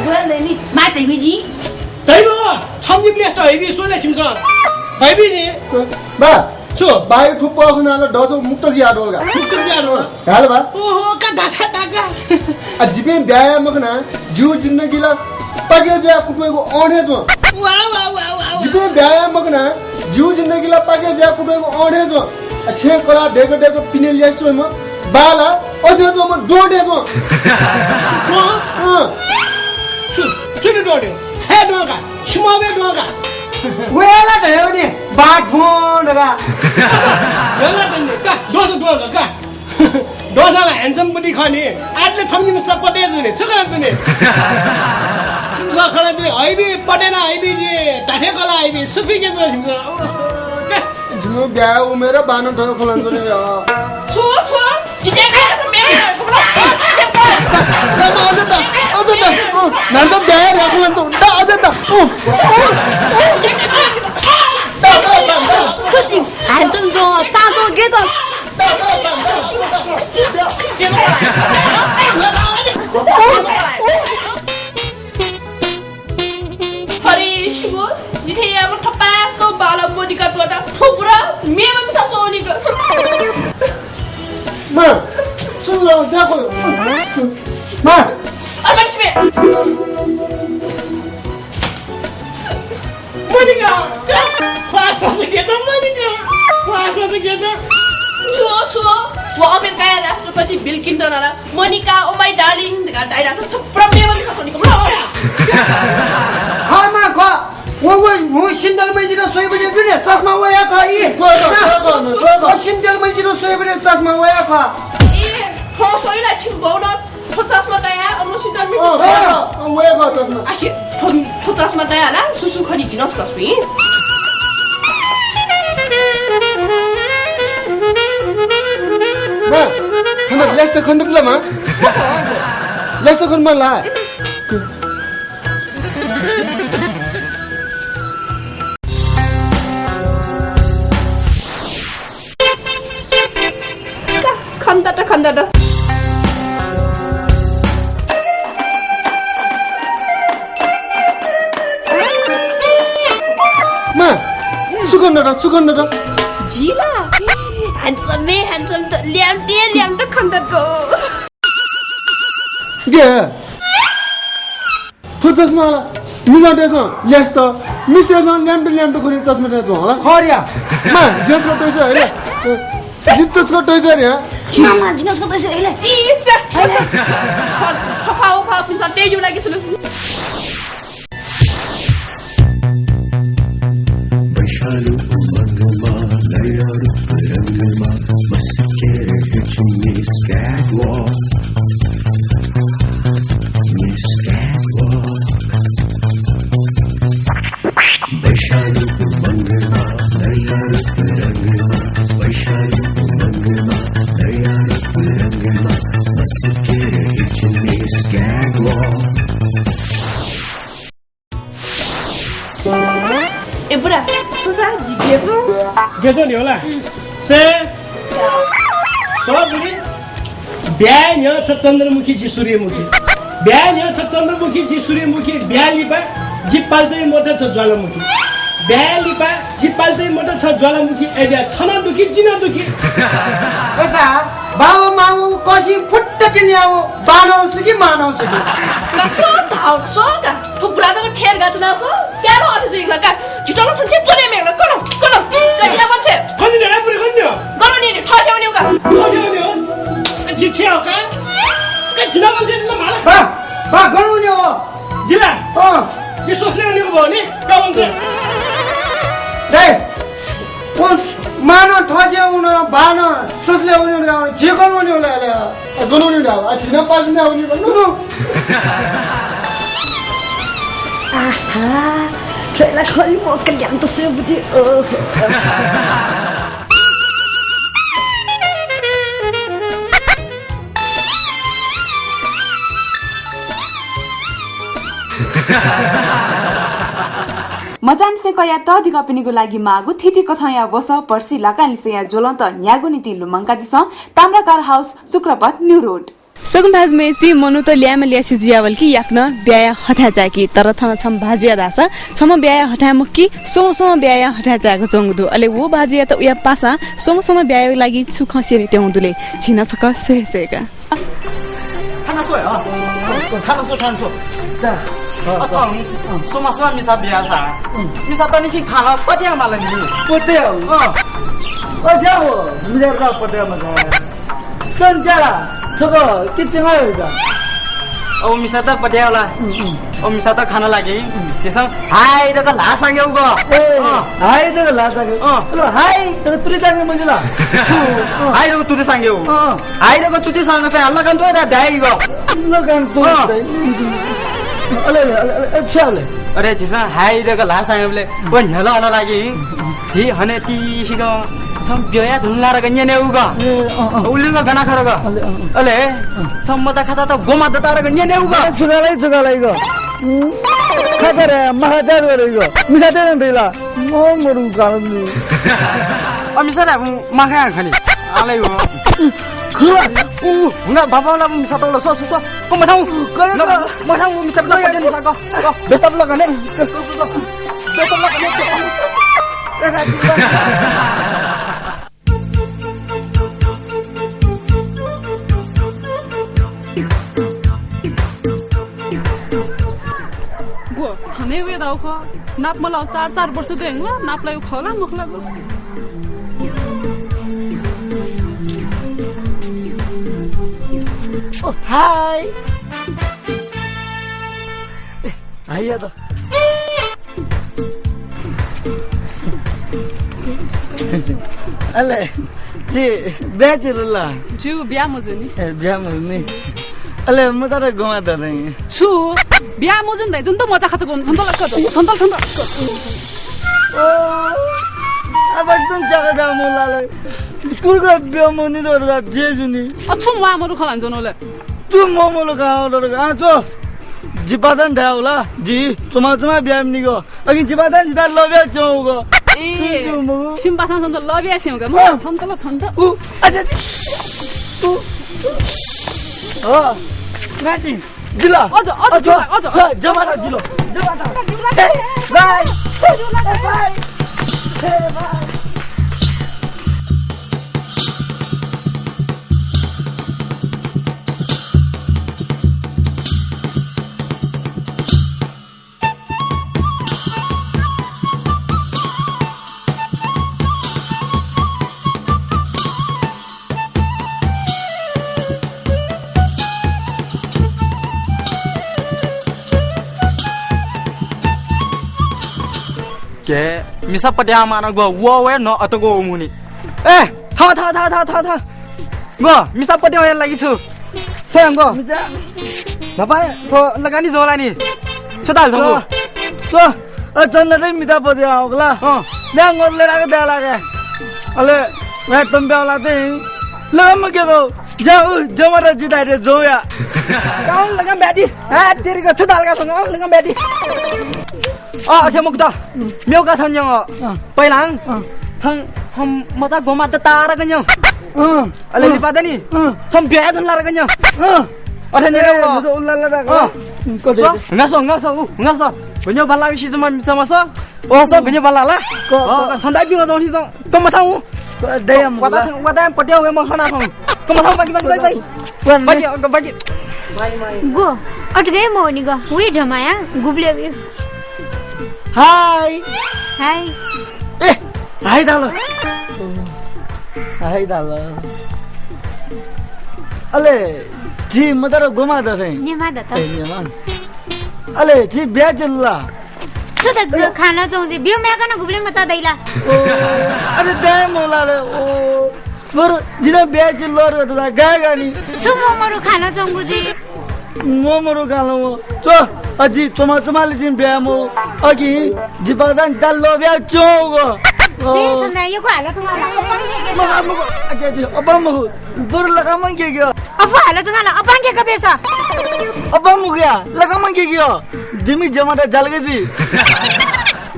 बोल नि, मा धिबी जी। धिबो, छम्जिम last हइबी, सोले छिमसं। हइबी जे। बा, छु? बायु थुप्पा खना ल, दस मुक्त किया दोल का। मुक्त किया दोल। हाल बा। ओहो, का दादा दादा। आ, जिपिं ब्याया मखना, जिउ जिन्दगी ला पाके ज्या कुटुएको अने जो। वाह, वाह, वाह, वाह, वाह। जिपिं ब्याया मखना, जिउ जिन्दगी ला पाके ज्या कुटुएको अने जो। आ, छे कला देख देख पिने लिया सोम, बाला, अझ जो म डोडे जो। अँ। सु, सुने डोडे। छे डोका, छिमावे डोका। वेला धयो नि, बाट भोन का। वेला धयो नि, का, दोस डोका, का। दोसं handsome बुद्धि खः नि। आजले छम्जिम सब पटे जुने, छु खना जुने? छिमसं खना जुने, हइबी पटे ना हइबी जे, धाथे कला हइबी, सुफी के जुने छिमसं? जिमि ब्याया उमेर बान थन खलन जुने। छु, छु? जिते काय छ मेरे। अझ त, अझ त। नाचा ब्याया खलन त, अझ त। खुसी, handsome जो, साँचो गे त। अरे, शिव, जिथे याम थपास को बाला मोनिका टोटा फुपुरा, मेमा मिसा सोनिका। मा, सुन ल, जा को। मा। अरे, मानिस बे। मोनिका, ख्वास ख्वास गेट, मोनिका, ख्वास ख्वास गेट। छु, छु, व अमेरिकाया राष्ट्रपति बिल क्लिन्टन आला, मोनिका, oh my darling धका डाइरा छ, छप्रा मेमा मिसा सोनिका। हाँ, मा, ख्वा। वो, वो, वो सिन्देल मैंजित स्वइबलय् दुने चस्मा वया खः इ। थ्व खः, थ्व खः, थ्व खः। वो सिन्देल मैंजित स्वइबलय् चस्मा वया खः। ए, थ्व स्वइला छिम बौन, थ्व चस्मा तया, अम्म सिन्देल मैंजित अँ, स्वइला। अँ, अँ, वया खः चस्मा। आसे, थ्व, थ्व चस्मा तया ला, सुसु खनि जिनस कसपि। मा, खण्ड, लेस त खण्ड ला मा। लेस त खण्ड मा ला। खन्दात, खन्दात। मा, छु खन्दात, छु खन्दात? जिला। Handsome हे handsome त, ल्याम्टे हे ल्याम्टे खन्दात। गे? थ्व चस्मा ला मिजंतय्सं ल्यास्त, मिस्तय्सं ल्याम्टे ल्याम्टे खनी चस्मा तया च्वं हला। खः रे। मा, जिं छकः तय्सं हे रे। जिं छकः तय्सं हे रे। मा, मा, जिं छकः तय्सं हे रे। ई, से, से, से। थपा उखा पिन्सा तेजु लागि सुलु। वैशाली उमंगमा, नया रूप रंगमा, मस्ती के रे कुछ miss catwalk. Miss Catwalk। Vaishali उमंगमा, नया रूप रंगमा, वैशाली उमंगमा, नया रूप रंगमा, मस्ती के रे कुछ मिस कैटवॉक। ए बुरा, थ्व सा, जि गेजु। गेजु नि होला? उम्। से। सः बुरी। ब्याये न्ह्यः छ चन्द्रमुखी, जि सूर्यमुखी। ब्याये न्ह्यः छ चन्द्रमुखी, जि सूर्यमुखी। ब्याये लिपा, जि पाल्चाइ मत छ ज्वालामुखी। ब्याये लिपा, जि पाल्चाइ मत छ ज्वालामुखी। अय् ब्या, छ नं दुखी, जि नं दुखी। कसा, बाबु मामु कसिं फुट्ट तिनि आउ, बानौ सुखी, मानौ सुखी। का सो धाउ, सो का। थ्व बुरा जक थेर गाच्वना सो, प्यारो अथे जुइगु ला का। जितः ला थन छेँ च्वने मेगु ला, कन, कन। का जिला वंछे। कन नि रे, पुरे कन नि। गन नि, थः छेँ वने का। थः छेँ वने हो। जि छेँ हो का। का जिला वंछे दिला माला। बा, बा, गन वने हो। जिला? अँ। ये सोचले वने हो नि, का वंछे। दाइ, कोन मानं थः छेँ वन, बानं सोचले वने हो, जे गन वने हो ला, ला। गन वने हो ला, आ, झिना पास ने वने हो, नु। आहा, थ्व ला खलि मोक्क ल्याम्ट स्वये बुद्धि, ओहो। कया तःधिकःपिनिगु लागि माःगु थीथी कथंया वसः पर्सि लाकांनिसेंया ज्वलंत न्यायेगु निंतिं लुमंकादिसँ। ताम्राकार हाउस, शुक्रपथ, न्यू रोड। सगुं भाजु मय्जुपिं मनूत ल्याय्म्ह ल्यासे जुयावल कि याकनं ब्याहा हथाय् चाय्की, तर थन छम्ह भाजुया धाःसा छम्ह ब्याहा हथाय् मखु कि स्वम्ह स्वम्ह ब्याहा हथाय् चाय्क च्वंगु दु। अले व भाजुयात उया पासां स्वम्ह स्वम्ह ब्याहाया लागि छु खँ स्यनेत्यंगु दु ले? झी नं छकः सय् सय्का। थाना स्व, हँ। थाना स्व, थाना स्व। अच्छा, हँ। स्वम्ह स्वम्ह मिसा ब्याहा सा। मिसा तनिसिं थाना पत्याः माल नि। पत्याः? अँ। अज्याः हो, मिसा पत्याः माल। चंच्याला, छकः किचिंगा हो। ओ मिसा त पत्याः ला। ओ मिसा त खाना लागि। त्यसं हाय धकाः ल्हाः सांग्यौ ग। ए, अँ। हाय धकाः ल्हाः सांग्यौ। अँ। हेलो, हाय धकाः तुति सांग्यौ मजिला। हाय धकाः तुति सांग्यौ। अँ। हाय धकाः तुति सांग्यौ, हल्ला कान तो दा दाइ ग। हल्ला कान तो अँ। दाइ। अले, अले, अले, अले, छु अले? अरे, झीसं हाय धकाः ल्हाः सांग्यौबले व न्ह्यलं हना लागि। झी हने तिसिक छं ब्यया धुन लारक न्यने उग। ए, अँ, अँ। उलिंग गना खरक। अले, अँ, अँ। अले, अँ। छं मचा खाचा त गोमा दतार ग न्यने उग। अरे, चुगालाई, चुगालाई ग। उम्, खाचा रे, माखा जा रे ग। मिसा तेन दैला। म मरु काल मु। अ, मिसा रे, उम्, माखा खनी। आलै हो। खुला। उ, हुना बाबा ला मिसा तौला, सो, सो, सो। को मथाउ। कले न, ग। मथाउ मिसा तौला, कले पटेन ग। सा ग। ग। बेस्ता तौला गने। सो, सो, सो। बेस्ता तौला गने। ए, राजी। गो, थने वे दाउ ख। नाप मला चार चार वर्ष दे हंगला, नाप लायु खला मखला गो। ओ, हाय। हाय या त। अले, झी ब्याहा जुल ला? ज्यू, ब्याहा मजू नि। ए, ब्याहा मजू नि। अले, मचा रे गोमा दत नि। छु? ब्याहा मजू नि दाइ, जुन त मचा खाचा गोमा, छन्त लक्क दत, छन्त, छन्त। ओ, अब एकदम च्याका दा मुला ले। स्कुल को ब्याहा मजू नि दत दा, जे जुनि। अ, छु म्वा मरु खलान जनो ले। तू म्वा मरु खलान दत, आ, चो। जि बाजान धायेउ ला, जि चुमा चुमा ब्याहा मजू नि ग। अकिं जिपासां जितः love या च्वंगु। ए, छु च्वंगु? छिमपासां छन्त love या स्यंगु। अँ। छन्त ल, छन्त। उ, अच्छा, अच्छा। उ। हो, नाची, जिल। अझ, अझ, अझ, जिल, अझ। छ, जमाना जिल। जमाना। ए, bye। ए, bye। ए, bye। के, मिसा पत्याः मानक व, व वे न अतको मुनि। ए, थ, थ, थ। ग, मिसा पत्याः वया लागि छु। थ्व ग। मिसा। न्हापा, थ्व लगानी जोलानी। छु दाल छौ? ग। ग। अ, चन्दा चाहिँ मिसा पत्याः वगला। अँ। ल्या ग, ले लाग, द्या लाग। अले, वया तम्प्याः ला चाहिँ। लगा म के गो? जा उ, जमारा जुदाइ रे, जोया। काउन लगा ब्यादी। आ, तेरी ग, छु दाल का छौ, लगा ब्यादी। अ, अथे मखु त। मेउ का छन यंग। अँ। पहिलां। अँ। छं, छं मचा गोमा दतार ग यंग। अँ। अले अँ। लिपा दनि। अँ। छं ब्याहा धुन लार ग यंग। अँ। अथे ए, निरंग। मजा उल्ला ला दा ग। अँ। उम्, को दे। सो, हंगा सो, हंगा सो, उ, हंगा सो। भन्यो भला विशि जमा, जमा सो। ओ सो, भन्यो भला ला। को, अँ, को। छं दाइ बिंग जमा नि जंग। कम थाउ। दया म वादा ला। वादा पत्याः वे मखना छौ। कम थाउ, बाकी, बाकी, बाकी, बाकी। वन बाकी, बाकी। गो, अटुके मवनी ग, वे जमाया, गुबले वे। हाय। हाय। ए, हाय दाल। हाय दाल। अले, झी मचा रे गोमा दत है। नेमा दत। ए, नेमा। अले, झी ब्याहा जुल ला? छु त ग-, खाना चौंसे, ब्यू म्याकन गुबले मचा दैला। ओ, अरे दाइ मला रे, ओ। बरु जिना ब्याहा जुल ला रे, त गाय गानी। छु मोमरु खाना चौंगु जी? मोमरु खाना मो। चो, अजि चोमा चोमाले जिन ब्याहा मो। अघि जिपासां जिता love या च्वंगु। ओ। से सना, यो को हालत वाला। मगा, मगा, अजि, अजि, अबा मगु। बरु लगा मंगे ग्यो। अफु हालो जुगाना, अपांके कपेसा। अबा मुगया, लगा मंगे ग्यो। जिमि जमाता जालगे जी।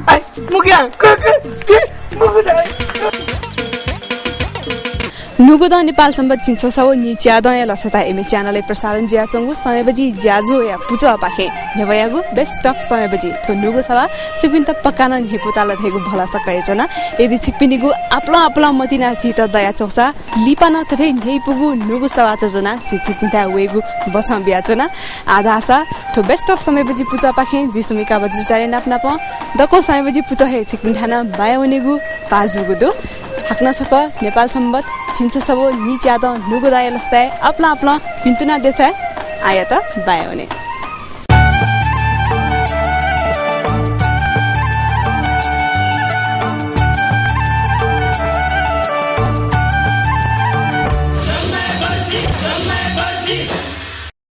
आइ, मुग्या, क, क, क, मुगु दाइ। न्हूगु दँ नेपाल संवत् झिंछसः व नीच्यादँया लसताय् एमए च्यानलय् प्रसारण जुयाच्वंगु समयबजि ज्याझ्वःया पुचःपाखें न्ह्यब्वयागु Best of समयबजि। थ्व न्हूगु सवाः छिकपिन्त पक्का नं न्ह्यइपुताल धइगु भलसा कयाच्वना। यदि छिकपिनिगु आपालं आपालं मतिना झीत दयाच्वंसा लिपा नं थथे न्ह्यइपुगु न्हूगु सवाःत ज्वनाः झी छिकपिन्थाय् वयेगु बचं बियाच्वना। आः धाःसा थ्व Best of समयबजि पुचःपाखें जि सुमिका बज्राचार्य नाप नापं दक्व समयबजि पुचः हे छिकपिन्थाय् नं बाया वनेगु पाः जूगु दु। हाकनं छकः नेपाल संवत् झिंछसः व नीच्यादँ न्हूगु दँया लसताय् आपालं आपालं भिन्तुना देछाय् आःयात बाया वने।